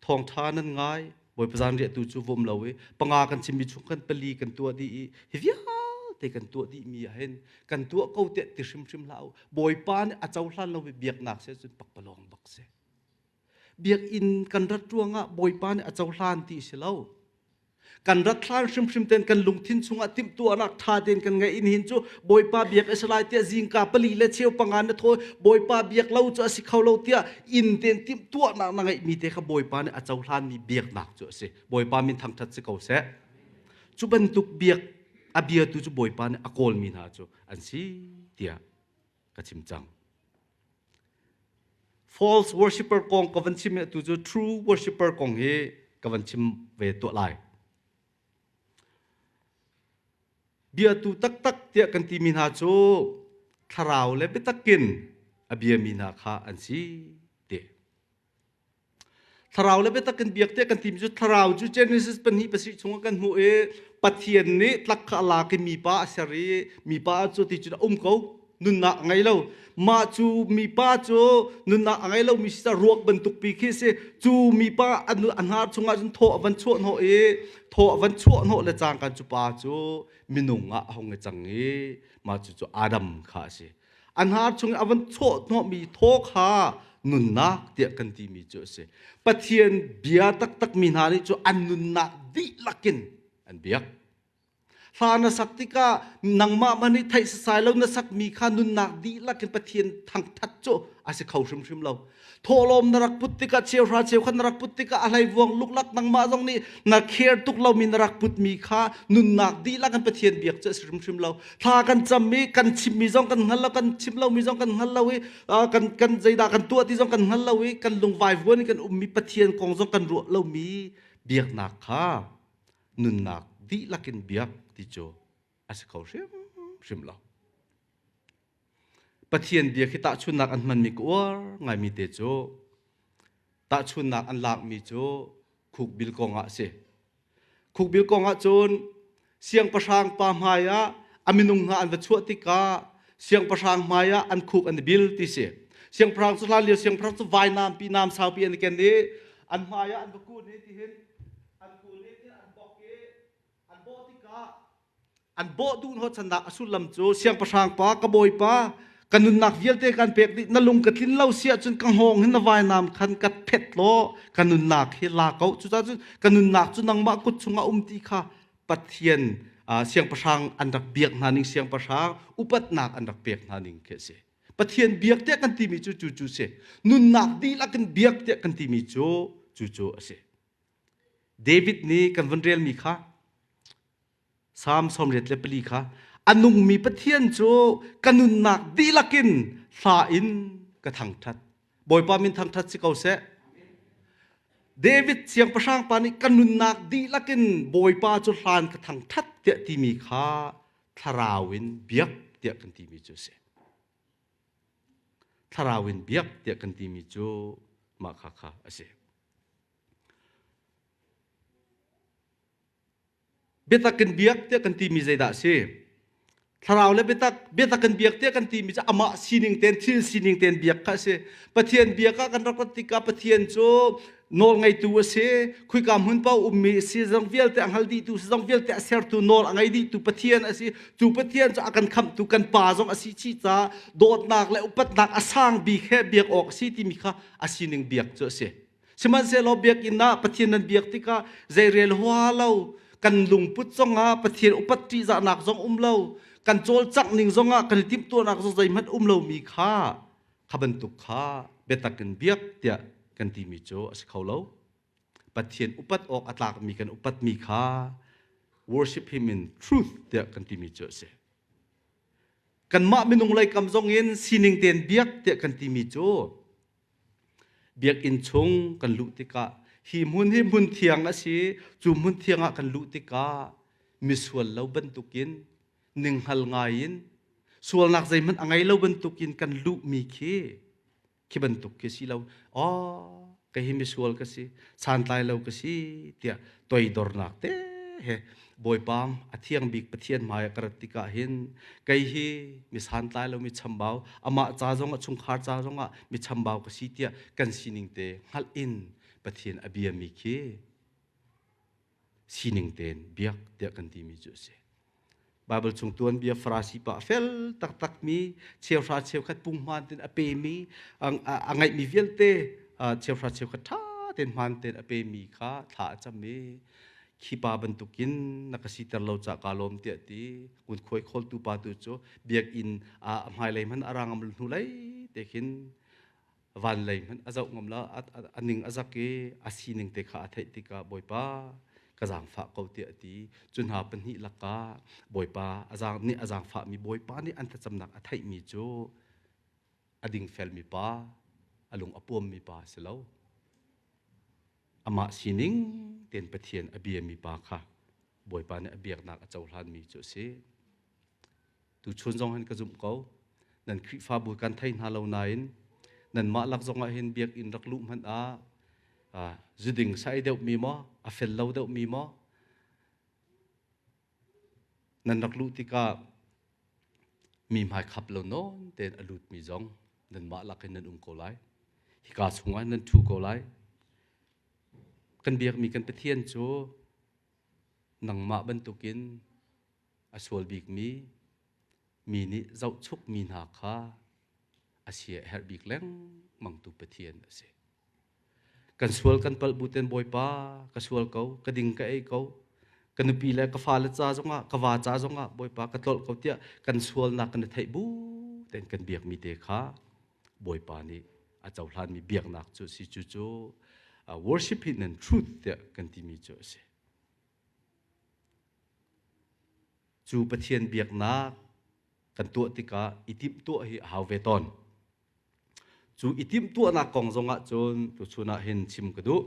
thawngṭha nan ngai Bawipa zanriah tu cu vom lo i panga kan chimmi chung kan pali kan tuah dih i hi vialte kan tuah dihmi ah hin kan tuah ko tiah ti hrimhrim hlah u Bawipa nih a cohlan lo mi biaknak si cun pakpalawng bak si biakinn kan rat ruangah Bawipa nih a cohlan ti si lo. Kan rat hlan hrimhrim ten kan lungthin chungah timhtuahnak ṭha tein kan ngeih in hin cu Bawipa biak a si lai tiah zingka pali le cheu panga na thawi Bawipa biak lo cu a si kho lo tiah inn tein timhtuahnak na ngeihmi te kha Bawipa nih a cohlanmi biaknak cu a si. Bawipa min thangṭhat si ko seh. Cu bantuk biak a biatu cu Bawipa nih a kawlmi hna cu an si tiah ka chim cang. False worshipper kong ka van chim tu cu true worshipper kong hi ka van chim ve tuah lai. Biatu taktak tiah kan timi hna cu thlarau le biatakin a biami hna kha an si ti. Thlarau le biatak kan biak tiah kan timi cu thlarau cu Genesis pahnih pasarih chungah kan hmuh i Pathian nih tlak kha a lak i mipa a ser i mipa cu ti cun a um ko nunnak a ngei lo mah cu mipa cu nunnak a ngei lomi si ruak bantuk pi khi si cu mipa a hnar chungah cun thaw a van chuah hnawh i thaw a van chuah hnawh le cangkan cu pa cu minung ah a hung i cang i mah cu cu Adam kha a si A hnar chung i a van chawhhnawhmi thaw kha nunnak tiah kan timi cu a si. Pathian bia taktakmi hna nih cu an nunnak dihlak in an biak. Hla na sak tikah nangmah hmanh nih theih sasai lo na sakmi kha nunnak dihlak in Pathian thangthat cu a si kho hrimhrim lo. Thawhlawm na rak put tikah cheuhra cheukhat na rak put tikah a hleivuang luklak nangmah zong nih na care tuk lomi na rak putmi kha nunnak dihlak in Pathian biak cu a si hrimhrim lo. Thla kan cam i kan chimmi zong kan hngal lo, kan chim lomi zong kan hngal lo i kan kan zeidah kan tuah ti zong kan hngal lo i kan lungvaivuan in kan ummi Pathian kong zong kan ruah lomi biaknak kha nunnak dihlak in biak ti cu a si kho hrimhrim lo. Pathian bia khi tahchunhnak an hmanmi ka uar ngaimi te cu tahchunhnak an lakmi cu khukbil kong ah a si. Khukbil kong ah cun siangpahrang pa hmai ah a minung hna an va chuah tikah siangpahrang hmai ah an khuk an i bil ti si. Siangpahrang cu hlan lio siangpahrang cu vainam pi nam saupi an i ken i an hmai ah an va kun i tihin an kun i an bok i an bawh tikah an bawh duh hnawhchannak a sullam cu siangpahrang pa ka bawipa ka nunnak vialte kan pek dih na lung ka tlin lo si ahcun ka hngawng hin na vainam khan ka phet law ka nunnak hi la ko cucaah cun ka nunnak cu nangmah kut chungah um ti kha Pathian siangpahrang an rak biak hna ning siangpahrang upatnak an rak pek hna ning khi a si Pathian biak tiah kan timi cu cu cu si nunnak dihlak in biak tiah kan timi cu cu cu a si David nih kan vun relmi kha Salm 84 kha a nungmi Pathian cu ka nunnak dihlak in hla in ka thangṭhat. Bawipa min thangṭhat si ko seh. David siangpahrang pa nih ka nunnak dihlak in Bawipa cu hlan ka thangṭhat tiah timi kha thlarau in biak tiah kan timi cu a si. Thlarau in biak tiah kan timi cu mah kha kha a si. Biatak kan biak tiah kan timi zeidah a si? Thlarau le biatak, biatak kan biak tiah kan timi cu amah sining tein, thil sining tein biak kha a si. Pathian biak ah kan rak rat tikah Pathian cu nawl ngeitu a si, khuika hmun paoh ummi a si, zong vialte a hngal dihtu si, zong vialte a sertu nawl a ngei dihtu Pathian a si. Cu Pathian cu a kan khamhtu kan Pa zong a si chih caah dawtnak le upatnak a sang bik he biak awk a si timi kha a sining biak cu a si. Sihmanhsehlaw biakinn ah Pathian nan biak tikah zeirel hua lo, kan lungput zongah Pathian upat ṭihzahnak zong um lo, kan cawlcangh ning zongah kan i timhtuahnak zong zeihmanh um lomi kha kha bantuk kha biatak in biak tiah kan timi cu a si kho lo. Pathian upat awk a tlakmi kan upatmi kha worship him in truth tiah kan timi cu a si. Kanmah minung lei kam zong in sining tein biak tiah kan timi cu Biakinn chung kan luh tikah hi hmun hi hmun thiang a si. Cu hmun thiang ah kan luh tikah misual lo bantukin ninghngal ngai in sualnak zeihmanh a ngei lo bantukin kan luhmi khi khi bantuk khi si lo. Oh, kei hi misual ka si, santlai lo ka si tiah toidornak te he Bawipa a thiang bik Pathian hmai ah ka rat tikah hin kei hi mi santlai lo mi chambau amah ca zongah chungkhar ca zongah mi chambau ka si tiah kan sining te hngalh in Pathian a biami khi sining tein biak tiah kan timi cu a si. Bible chung tuanbia Farasi pa fel taktakmi cheuhra cheukhat punghman ten a pemi a ngeihmi vialte cheuhra cheukhat ṭha tein hmaan tein a pemi kha thla a cam i. Khi pa bantukin na ka siter lo ca kaa lawm tiah ti. Ngunkhuai khawltu pa tu cu biakinn ah hmailei hmanh a ra ngam hnu lei te khin van lei hmanh a zoh ngam lo a ning a zak i a sining te kha a theih tikah Bawipa ka zaangfah ko tiah a ti. Cu hna pahnih lakah Bawipa a zaang nih a zaangfahmi Bawipa nih an thlacamnak a theihmi cu a dingfelmi pa, a lung a puammi pa a si lo. Amah sining tein Pathian a biami pa kha Bawipa nih a biaknak a cohlanmi cu a si. Tuchun zong hin ka zumh ko. Nan Khrihfabu kan thei hna lo nain nanmah lak zong ah hin biakinn rak luh hmanh ah zuding sai deuhmi maw, a fel lo deuhmi maw, nan rak luh tikah mi hmai khap lo nawn tein a lutmi zong nanmah lak in nan um ko lai. Hika chungah nan ṭhu ko lai. Kan biakmi kan Pathian cu nangmah bantukin a sual bikmi mi nih zohchukmi hna kha a sia a herh bik lengmangtu Pathian a si. Kan sual kan palh bu ten Bawipa ka sual ko, ka ding ka ei ko, ka nupi le ka fale ca zongah, ka va ca zongah Bawipa ka tlolh ko tiah kan sualnak kan i theih bu ten kan biakmi te kha Bawipa nih a cohlanmi biaknak cu si cu cu worship in and truth tiah kan timi cu a si. Cu Pathian biaknak kan tuah tikah i timhtuah hi a hau ve tawn. Cu i timhtuahnak kong zongah cun tuchun ah hin chim ka duh.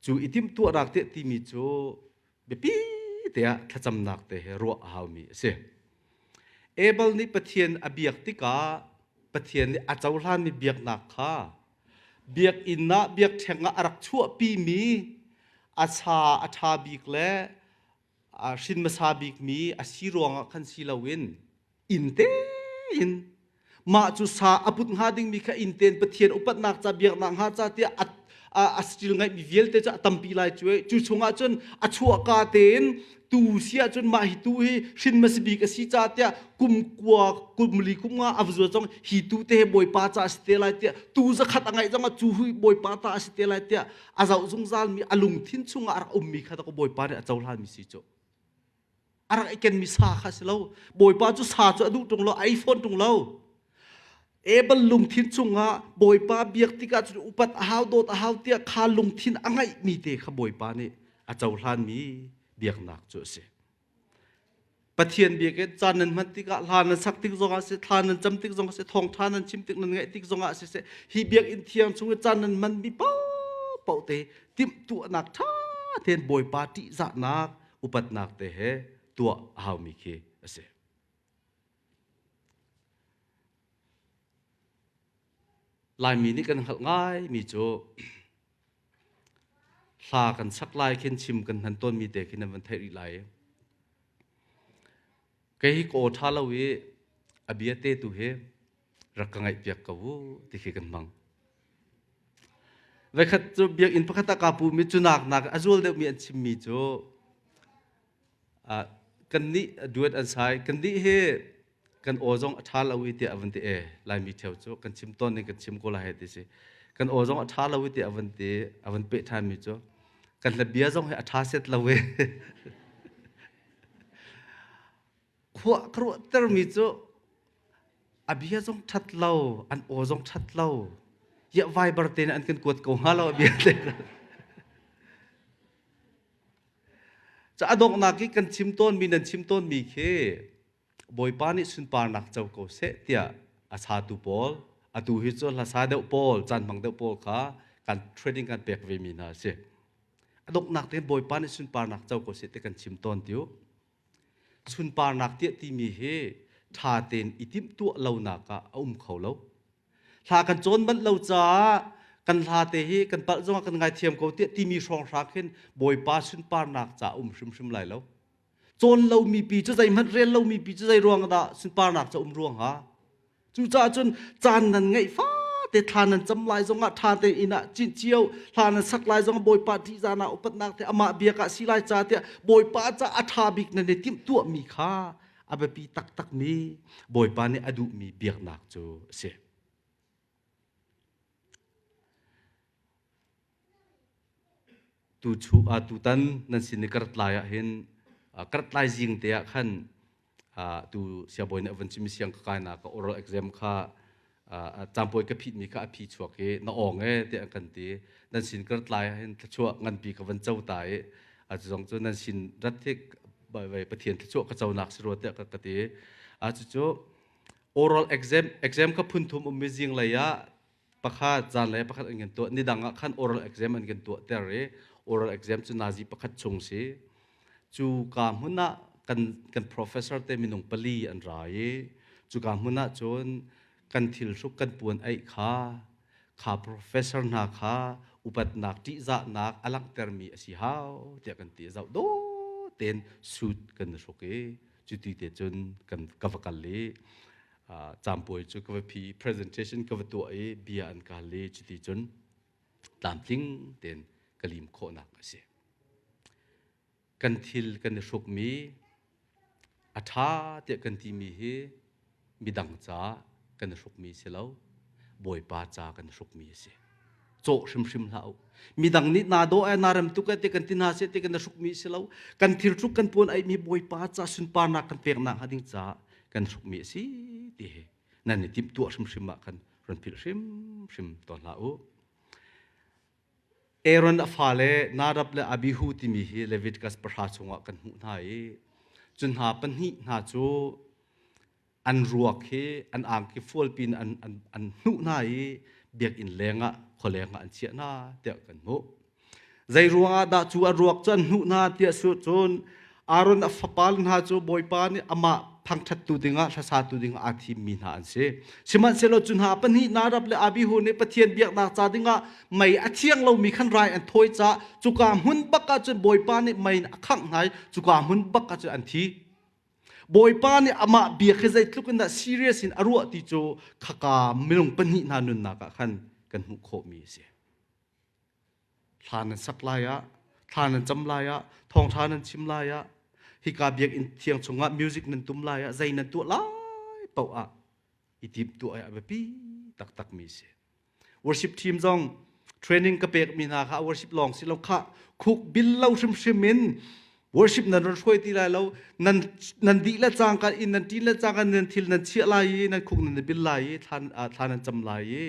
Cu i timhtuahnak te timi cu biapi te ah thlacamnak te he ruah a haumi a si. Abel nih Pathian a biak tikah Pathian nih a cohlanmi biaknak kha biakinn ah biakṭheng ah a rak chuahpimi a sa a ṭha bik le a hrin hmasa bikmi a si ruangah khan si loin inn tein mah cu sa a put hnga dingmi kha inn tein Pathian upatnak ca biaknak hnga ca tiah a a still ngaihmi vialte cu a tampi lai cu cu chungah cun a chuahka tein tu si ahcun mah hi tu hi hrin hmasa bik a si ca tiah kum kua kum li kum nga a va zong hi tu te bawipa ca a si te lai tiah tu zakhat a ngaih zong ah cu hi bawipa ta a si te lai tiah a zoh zungzal mi a lungthin chungah a rak ummi kha ta bawipa nih a cohlan mi si cu a rak i kenmi sa kha si lo bawipa cu sa cu a duh ṭung lo a ei fawn ṭung lo Abel lungthin chungah bawipa biak tikah cun upat a hau dawt a hau tiah kha lungthin a ngeihmi te kha bawipa nih a cohlanmi biaknak cu a si Pathian biakinn caan nan hman tikah hla nan sak tik zongah si thla nan cam tik zongah si thawngṭha nan chim tik nan ngaih tik zongah siseh hi biakinn thiang chung i caan nan hmanmi paohpaoh te timhtuahnak ṭha tein Bawipa ṭihzahnak upatnak te he tuah a haumi khi a si. Laimi nih kan hngalh ngaimi cu hla kan sak lai khin chim kan hman tawnmi te khi nan van theih rih lai. Kei hi ka aw ṭha lo i a bia te tu hi rak ka ngaihpiak ko u ti khi kan hmang. Voikhat cu biakinn pakhat ah kaa pum i cu nak nak a zual deuhmi an chimmi cu kannih duet an sai kannih hi kan aw zong a ṭha lo i tiah a van ti e Laimi ṭheo cu kan chim tawn ning kan chim ko lai ti si kan aw zong a ṭha lo i tiah a van ti a van peh ṭhanmi cu kan hla bia zong hi a ṭha set lo i Khua ka ruahtermi cu a bia zong ṭhat lo, an aw zong ṭhat lo. Iah Viber te nih an kan kuat ko hnga lo a bia te. Ca a donghnak i kan chim tawnmi nan chim tawnmi khi Bawipa nih sunparnak co ko seh tiah a satu pawl atu hi cu hlasa deuh pawl caan hmang deuh pawl kha kan training kan pek ve mi hna a si. A donghnak te Bawipa nih sunparnak co ko seh ti kan chim tawn tiu. Sunparnak tiah timi hi ṭha tein i timhtuah lonak ah a um kho lo. Hla kan cawn manh lo caah kan hla te hi kan palh zongah kan ngaithiam ko tiah timi hrawnghrang khin Bawipa sunparnak ca a um hrimhrim lai lo. Cawn lomi pi cu zeihmanh rel lomi pi cu zei ruang dah sunparnak ca um ruang ha? Cucaah cun caan nan ngeih fate thla nan cam lai zongah ṭha tein inn ah cinh cio hla nan sak lai zongah Bawipa ṭihzahnak upatnak te amah biak ah si lai ca tiah Bawipa ca a ṭha bik nan i timhtuahmi kha a biapi taktakmi Bawipa nih a duhmi biaknak cu a si. Tu chu tutan nan sin i ka rat lai ah hin ka rat lai zing te ah khan tu siangbawi nih a vun chim i siang ka kainak ka oral exam kha campawi ka phitmi kha a phi chuak i na awng e tiah an kan ti. Nan sin ka rat lai ah hin thluachuah nganpi ka van co ta i cu zong cu nan sin rat hi Pathian thluachuah ka conak si rua tiah ka ka ti. Cucu oral exam exam kha phun thum ummi zinglei ah pakhat zanlei pakhat an kan tuah nidang ah khan oral exam an kan tuah ter i oral exam cu nazi pakhat chung si cu ka hmun ah kan kan professor te minung pali an ra i cu ka hmun ah cun kan thil hruk kan puan aih kha kha professor hna kha upatnak ṭihzahnak a langhtermi a si hau tiah kan ti zoh do ten suit kan hruk i cuti te cun kan ka va kal i caampuai cu ka va phi presentation ka va tuah i bia an ka hal i cuti cun tlamtling tein ka lim khawhnak a si. Kan thil kan i hrukmi a ṭha tiah kan timi hi midang ca kan i hrukmi si lo, Bawipa ca kan i hrukmi a si. Cawh hrimhrim hlah u. Midang nih naa dawh ee naa rem tuk ee ti kan ti hna seh ti kan i hrukmi si lo. Kan thilhruk kan puan aihmi Bawipa ca sunparnak kan peknak hnga ding caah kan hrukmi a si ti hi nan i timhtuah hrimhrim ah khan run philh hrimhrim tawn hlah u. Aaron a fale Nadab le Abihu timi hi Leviticus pahra chungah kan hmuh hna i cu hna pahnih hna cu an ruak hi an angki fualpi in an, an, an hnuh hna i biakinn lengah khualeng ah an chiah hna tiah kan hmuh. Zei ruangah dah cu a ruak cu an hnuh hna tiah su cun Aaron a fapa hna cu Bawipa nih amah thangṭhattu dingah hlasatu dingah aa thimmi hna an si. Sihmanhsehlaw cu hna pahnih Nadab le Abihu nih Pathian biaknak ca dingah mei a thiang lomi khan rai an thawi caah cuka hmun bak ah cun Bawipa nih mei in a khangh hna i cuka hmun bak ah cun an thi. Bawipa nih amah biak hi zeitluk in dah serious in a ruah ti cu khaka minung pahnih hna nunnak ah khan kan hmuh khawhmi a si. Thla nan sak lai ah, thla nan cam lai ah, thawngṭha nan chim lai ah, hika biakinn thiang chungah music nan tum lai ah, zei nan tuah lai paoh ah i timhtuah a biapi taktakmi a si. Worship team zong training ka pekmi hna kha worship lawng si lo kha khuk bil lo hrimhrim in worship nan ron hruai ti lai lo nan nan dih le cangka in nan ṭin le cangka nan thil nan chiah lai i nan khuk nan bil lai i thlan thla nan cam lai i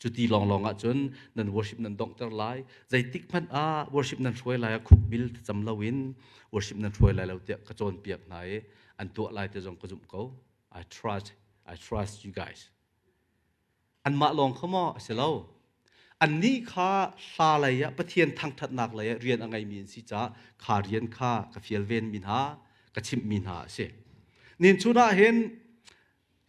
cuti lawnglawng ahcun nan worship nan donghter lai zeitik hmanh ah worship nan hruai lai ah khuk bil cam lo in worship nan hruai lai lo tiah ka cawnpiak hna i an tuah lai te zong ka zumh ko I trust I trust you guys Anmah lawng kha maw a si lo. Annih kha hla lei ah Pathian thangṭhatnak lei ah rian a ngeimi an si caah kha rian kha ka fial venmi hna, ka chimhmi hna a si. Nin chun ah hin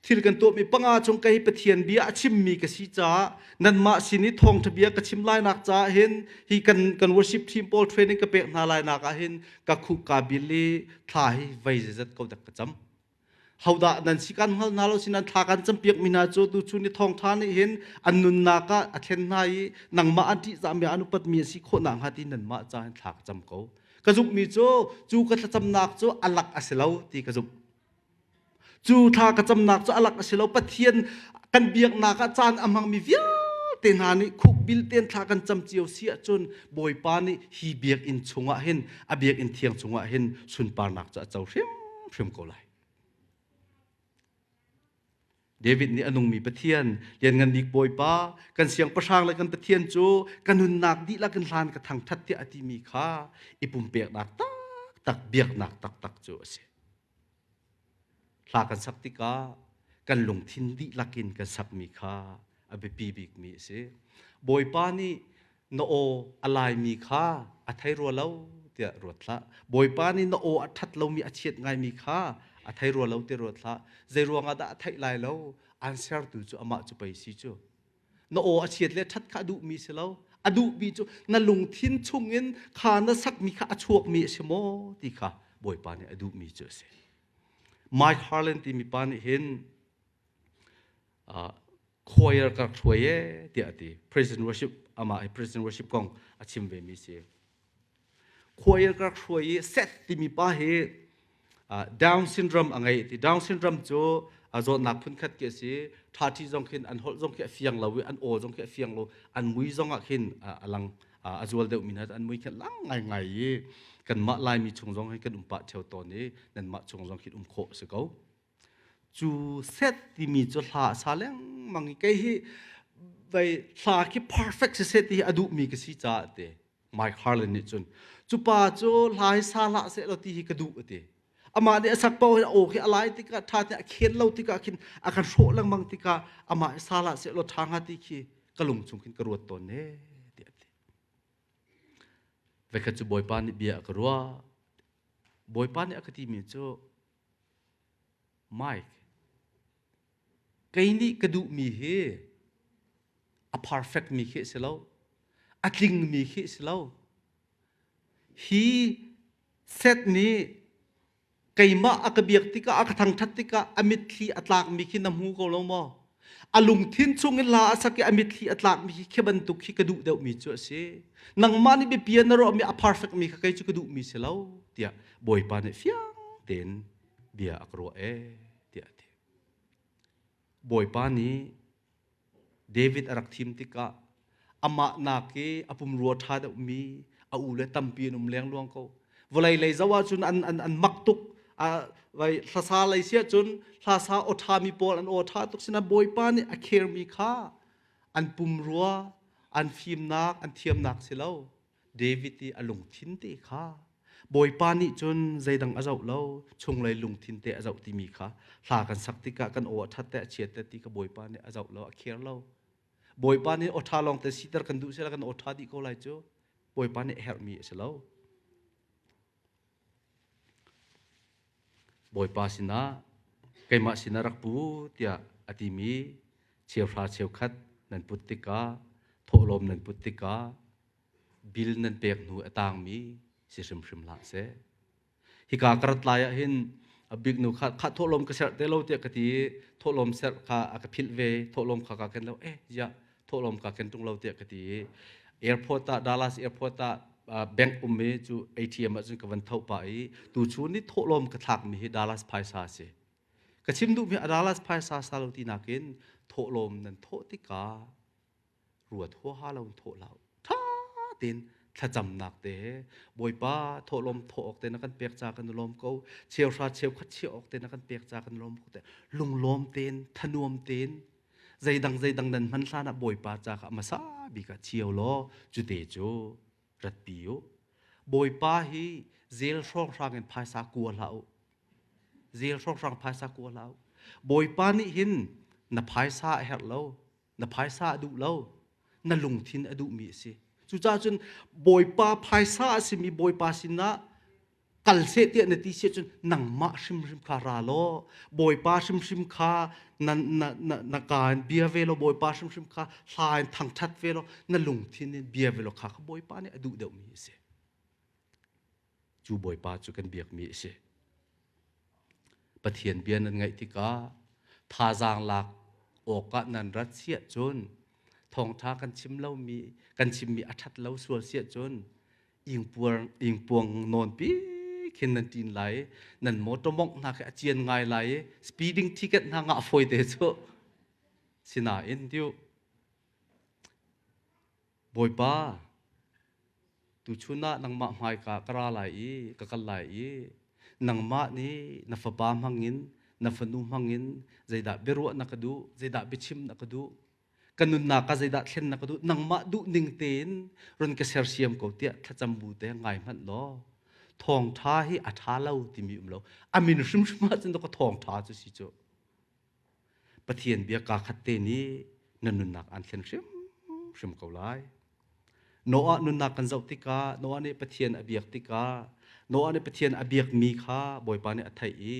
thil kan tuahmi panga chung kei Pathian bia a chimmi ka si caah nanmah sin i thawngṭha bia ka chim lainak caah hin hi kan kan worship team pawl training ka pek hna lainak ah hin ka khuk ka bil i thla hi vei zeizat ko dak ka cam. Hodah nan si kan hngal hna lo sinan thla kan campiak mi hna cu tuchun i thawngṭha nih hin an nunnak ah a thlen hna i nangmah an ṭihzahmi an upatmi a si khawh nakhnga ti nanmah ca hin thla ka cam ko. Ka zumhmi cu cu ka thlacamnak cu a lak a si lo ti ka zumh. Cu thla ka camnak cu a lak a si lo. Pathian kan biaknak ah caan a hmangmi vialte hna nih khukbil tein thla kan cam cio si ahcun Bawipa nih hi biakinn chungah hin a biakinn thiang chungah hin sunparnak cu a co hrimhrim ko lai. David nih a nungmi Pathian, lianngan bik Bawipa, kan siangpahrang le kan Pathian cu ka nunnak dihlak in hlan ka thangṭhat tiah a timi kha i pumpeknak taktak, biaknak taktak cu a si. Hla kan sak tikah kan lungthin dihlak in kan sakmi kha a biapi bikmi a si. Bawipa nih na aw a laimi kha a thei rua lo tiah ruat hlah. Bawipa nih na aw a ṭhat lomi a chiat ngaimi kha a thei rua lo tiah ruat hlah. Zei ruangah dah a theih lai lo? Aan sertu cu amah cu pei si cu. Na aw a chiat le ṭhat kha a duhmi si lo. A duhmi cu na lungthin chungin kha na sakmi kha a chuakmi a si maw ti kha Bawipa nih a duhmi cu a si. Mike Harlan timi pa nih hin choir ka rak hruai e tiah a ti. Prison worship amah hi prison worship kong a chim ve mi si. Choir ka rak hruai i Seth timi pa hi Down syndrome a ngei ti. Down syndrome cu a zawtnak phunkhat khi a si. Ṭhaṭhi zong khin an holh zong khi a fiang lo i an aw zong khi a fiang lo. An mui zong ah khin a lang. A zual deuhmi hna an mui khi lang ngaingai i kanmah Laimi chung zong hi kan um pah ṭheo tawn i nanmah chung zong khi um khawh a si ko. Cu set timi cu hla a sa lengmang i kei hi vai hla khi perfect siseh ti hi a duhmi ka si caah te Mike Harlan nih cun cu pa cu hla hi sa hlah seh law ti hi ka duh a ti. Amah nih a sak paoh hin a aw khi a lai tikah ṭha te a khen lo tikah khin a kan hrawh lengmang tikah amah hi sa hlah seh law ṭha hnga ti khi ka lung chung khin ka ruat tawn ne tiah a ti. Voikhat cu Bawipa nih bia a ka ruah. Bawipa nih a ka timi cu Mike, kei nih ka duhmi hi a perfect mi khi a si lo, a tlingmi khi a si lo. Hi Seth nih keimah a ka biak tikah a ka thangṭhat tikah a mitthli a tlakmi khi na hmu ko lo maw? A lungthin chungin hla a sak i a mitthli a tlakmi khi khi bantuk khi ka duh deuhmi cu a si. Nangmah nih biapia na ruahmi a perfect mi kha kei cu ka duhmi si lo tiah Bawipa nih fiang tein bia a ka ruah ee tiah a ti. Bawipa nih David a rak thim tikah amah nak i a pumrua ṭha deuhmi a u le tampi an um lengluang ko. Vawlei lei zoh ahcun an, an, an mak tuk. Vai hlasa lei si ahcun hlasa aw ṭhami pawl an aw ṭha tuk sinain Bawipa nih a khermi kha an pumrua, an fimnak, an thiamnak si lo. David i a lungthin te kha Bawipa nih cun zeidang a zoh lo, chunglei lungthin te a zoh timi kha hla kan sak tikah kan aw a ṭhat te a chiat te ti kha Bawipa nih a zoh lo, a kher lo. Bawipa nih aw ṭha lawng te siter kan duh sila kan aw ṭha dih ko lai cu. Bawipa nih a herhmi a si lo. Bawipa sinah keimah sinah rak pu tiah a timi cheuhra cheukhat nan put tikah thawhlawm nan put tikah bil nan pek hnu a tangmi si hrimhrim hlah seh. Hika ka rat lai ah hin a bik nu kha kha thawhlawm ka serh te lo tiah ka ti i thawhlawm serh kha a ka philh ve thawhlawm kha ka ken lo eh ziah thawhlawm ka ken ṭung lo tiah ka ti i airport ah Dallas airport ah bank um i cu ATM ah cun ka van tho pah i tu chun ni thawhlawm ka thlakmi hi Dallas phaisa a si. Ka chim duhmi a Dallas phaisa sa lo ti nakin thawhlawm nan thawh tikah ruat huaha lo in thawh hlah ṭha tein thlacamnak te he Bawipa thawhlawm thawh awk te na kan pek ca kan i lawm ko cheuhra cheukhat chiah awk te na kan pek ca kan i lawm ko te lunglawm tein thanuam tein zeidang zeidang nan hman hlan ah Bawipa ca kha hmasa bik ah chio law cute cu ratpi u Bawipa hi zel hrawnghrang in phaisa kua hlah u zel hrawnghrang phaisa kua hlah u Bawipa nih hin na phaisa a herh lo na phaisa a duh lo na lungthin a duhmi a si cucaah cun Bawipa phaisa a simi Bawipa sinah kal seh tiah na ti si cun nangmah hrimhrim kha ra law Bawipa hrimhrim kha na, na, na, na ka in bia ve law Bawipa hrimhrim kha hla in thangṭhat ve law na lungthin in bia ve law kha kha Bawipa nih a duh deuhmi a si cu Bawipa cu kan biakmi a si Pathian bia nan ngaih tikah thazaang lak awkah nan rat siah cun thawngṭha kan chim lomi kan chimmi a ṭhat lo sual siah cun ingpuang nawnpi khin nan ṭin lai nan motor mongh hna khi a cian ngai lai i speeding ticket hna ngah fawi te cu sinain tiu Bawipa tuchun ah nangmah hmaika ka ra lai i ka kal lai i nangmah nih na fapa hmangin na fanu hmangin zeidah biaruah na ka duh zeidah biachim na ka duh ka nunnak ah zeidah thlen na ka duh nangmah duh ning tein run ka sersiam ko tiah thlacam bu te ngai hmanh law thawngṭha hi a ṭha lo timi um lo a min hrimhrim ah cun ka thawngṭha cu si cu Pathian bia kaa khat te nih na nunnak aan thlen hrimhrim ko lai Noah nunnak kan zoh tikah Noah nih Pathian a biak tikah Noah nih Pathian a biakmi kha Bawipa nih a theih i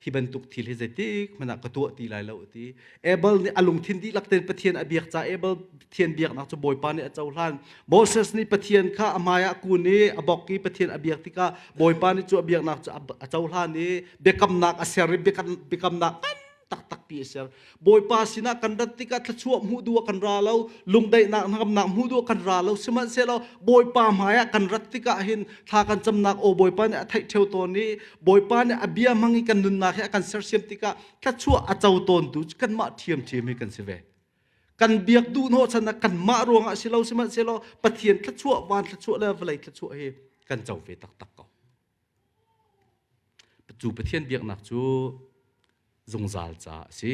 hi bantuk thil hi zeitik hmanh ah ka tuah ti lai lo a ti. Abel nih a lungthin dihlak tein Pathian a biak caah Abel Pathian biaknak cu Bawipa nih a cohlan. Moses nih Pathian kha a hmai ah kun i a bok i Pathian a biak tikah Bawipa nih cu a biaknak cu a cohlan i biakamnak a ser i biakamnak ngan taktak pi a ser. Bawipa sinah kan rat tikah thluachuah hmuh duh ah kan ra lo, lungdaihnak hnagamnak hmuh duh ah kan ra lo. Sihmanhsehlaw Bawipa hmaiah kan rat tikah hin thla kan camnak aw Bawipa nih a theih ṭheo tawn i Bawipa nih a bia hmang i kan nunnak hi a kan sersiam tikah thluachuah a co tawntu cu kanmah ṭhiamṭhiam hi kan si ve. Kan biak duh hnawhchan ah kanmah ruangah si lo sihmanhsehlaw Pathian thluachuah, van thluachuah le vawlei thluachuah hi kan co ve taktak ko. Cu Pathian biaknak cu zungzal ca a si.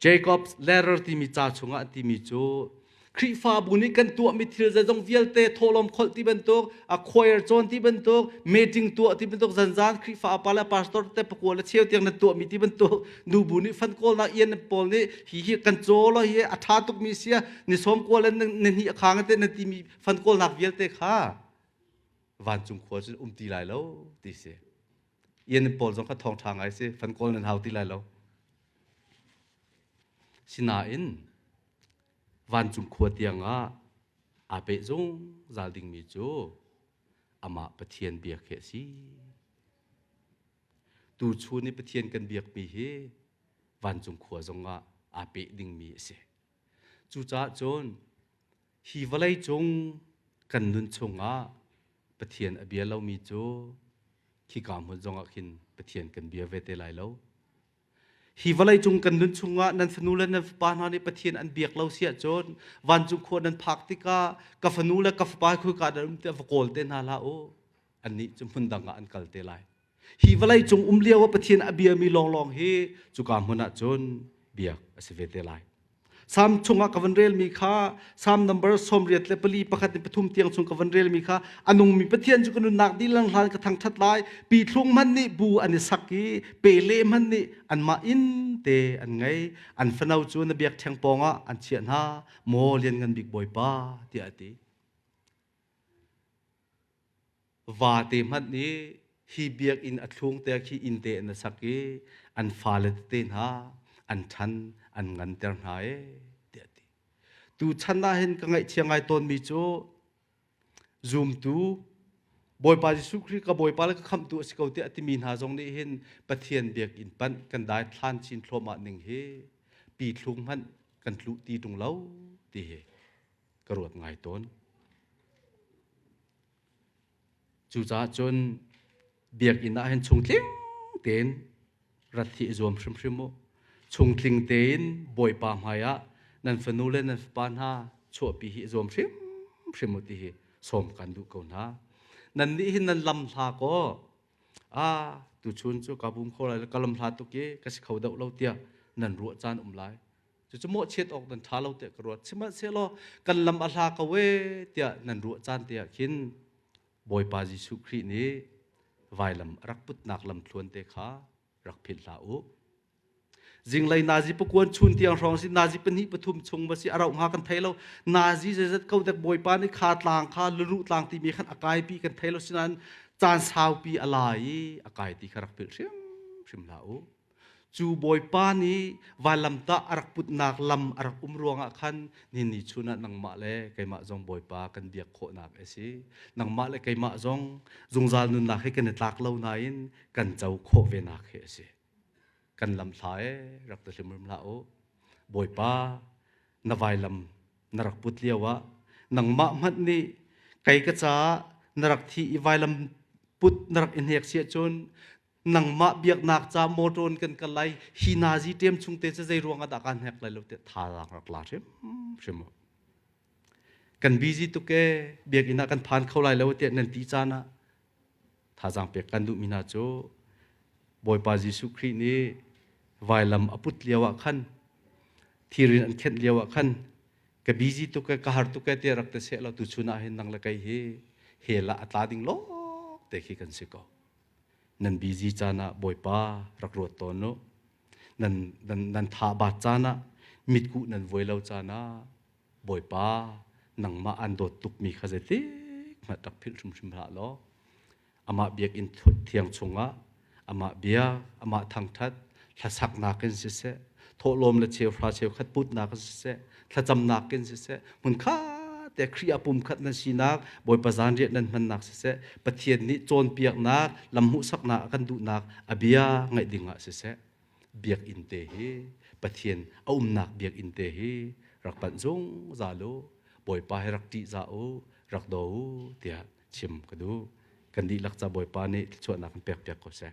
Jacob's Ladder timi ca chungah an timi cu Khrihfabu nih kan tuahmi thil zeizong vialte thawhlawm kholh ti bantuk, a choir cawn ti bantuk, meeting tuah ti bantuk, zanzan Khrihfa upa le pastor te pakua le cheu tiang nan tuahmi ti bantuk, nubu nih fan kawlnak ian pawl nih hi hi kan caw lo hi a ṭha tukmi sia ni sawm kawl le ni hnih a khang te nan timi fan kawlnak vialte kha vancung khua cun um ti lai lo ti si. Ian pawl zong kha thawngṭha ngai si, fan kawl nan hau ti lai lo. Sinain vancung khua tiangah aa peh zungzal dingmi cu amah Pathian biak hi a si. Tuchun i Pathian kan biakmi hi vancung khua zongah aa peh dingmi a si. Cucaah cun hi vawlei cung kan nun chungah Pathian a bia lomi cu khika hmun zongah khin Pathian kan bia ve te lai lo. Hi vawlei cung kan nun chungah nan fanu le nan fapa hna nih Pathian an biak lo si ahcun vancung khua nan phak tikah ka fanu le ka fapa khika nan um tiah va kawl te hna hlah u. Annih cu hmun dang ah an kal te lai. Hi vawlei cung um lio ah Pathian a biami lawnglawng hi cuka hmun ah cun biak a si ve te lai. Salm chungah ka van relmi kha Salm number 84 pakhat in pathum tiang chung ka van relmi kha a nungmi Pathian cu ka nunnak dilang hlan ka thangthat lai. Pithlung hmanh nih bu an i sak i pele hmanh nih anmah inn te an ngei. An fano cu na biakṭheng pawngah an chiah hna. Maw Lianngan Bik Bawipa tiah a ti. Vate hmanh nih hi biakinn a thlung te khi inn te an sak i an fale tete hna an ṭhan an nganter hna ee tiah a ti. Tu chan ah hin ka ngaihchia ngai tawnmi cu zumtu Bawipa Jesuh Khrih ka Bawipa le ka khamhtu a si ko tiah a timi hna zong nih hin Pathian biakinn panh kan dai thlan chin thluahmah ning hi pi thlung hmanh kan tluh ti ṭung lo ti hi ka ruat ngai tawn. Cucaah cun biakinn ah hin chungtling tein rat hi i zuam hrimhrim u. Chungtling tein Bawipa hmaiah nan fanu le nan fapa hna chuahpi hi i zuam hrimhrim u ti hi sawm kan duh ko hna. Nannih hi nan lam hla kaw ah tuchun cu ka bum kho lai ka lam hla tuk i ka si kho deuh lo tiah nan ruah caan um lai. Cucu mawhchiat awk nan ṭha lo tiah ka ruat. Sihmanhsehlaw kan lam a hla ko ee tiah nan ruah caan te ah khin Bawipa Jesuh Khrih nih vailam a rak putnak lamthluan te kha rak philh hlah u. Zinglei nazi pakuan chun tiang hrawng si nazi pahnih pathum chung va si a rauh hnga kan thei lo. Nazi zeizat ko dek Bawipa nih kha tlang kha luluh tlang timi khan a kaipi kan thei lo sinain caan saupi a la i a kai ti kha rak philh hrimhrim hlah u. Cu Bawipa nih vailamtah a rak putnak lam a rak um ruangah khan ni chun ah nangmah le keimah zong Bawipa kan biak khawhnak a si. Nangmah le keimah zong zungzal nunnak hi kan i tlak lo nain kan co khawh venak hi a si. Kan lam hla e rak ti hrim hlah u. Bawipa na vailam na rak put lio ah nangmah hmanh nih kei ka caah na rak thi i vailam put na rak i hnek si ahcun nangmah biaknak ca motor in kan kal lai hi nazi ṭem chung te cu zei ruang ah dah kaan hnek lai lo tiah thazaang rak la hrim hrim u. Kan busy tuk e biakinn ah kan phan kho lai lo tiah nan ti caan ah thazaang pek kan duhmi hna cu Bawipa Jesuh Khrih nih vailam a put lio ah khan thirin an khenh lio ah khan ka busy tuk e ka har tuk e tiah rak ti seh law tuchun ah hin nang le kei hi hell ah a tla ding lawng te khi kan si ko. Nan busy caan ah Bawipa rak ruat tawn u. Nan, nan, nan tha bat caan ah mitkuh nan vuai lo caan ah Bawipa nangmah an dawt tukmi kha zeitik hmanh rak philh hrimhrim hlah law amah biakinn thiang chungah amah bia amah thangthat hlasaknak in siseh thawhlawm le cheuhra cheukhat putnak in siseh thlacamnak in siseh hmunkhat te Khrih ah pumkhat nan sinak Bawipa zanriah nan hmannak siseh Pathian nih cawnpiaknak lam hmuhsaknak a kan duhnak a bia ngaih ding ah siseh biakinn te hi Pathian a umnak biakinn te hi rak panh zungzal u Bawipa hi rak ṭih za u rak daw u tiah chim ka duh kan dihlak ca Bawipa nih thluachuahnak kan pek piak ko seh.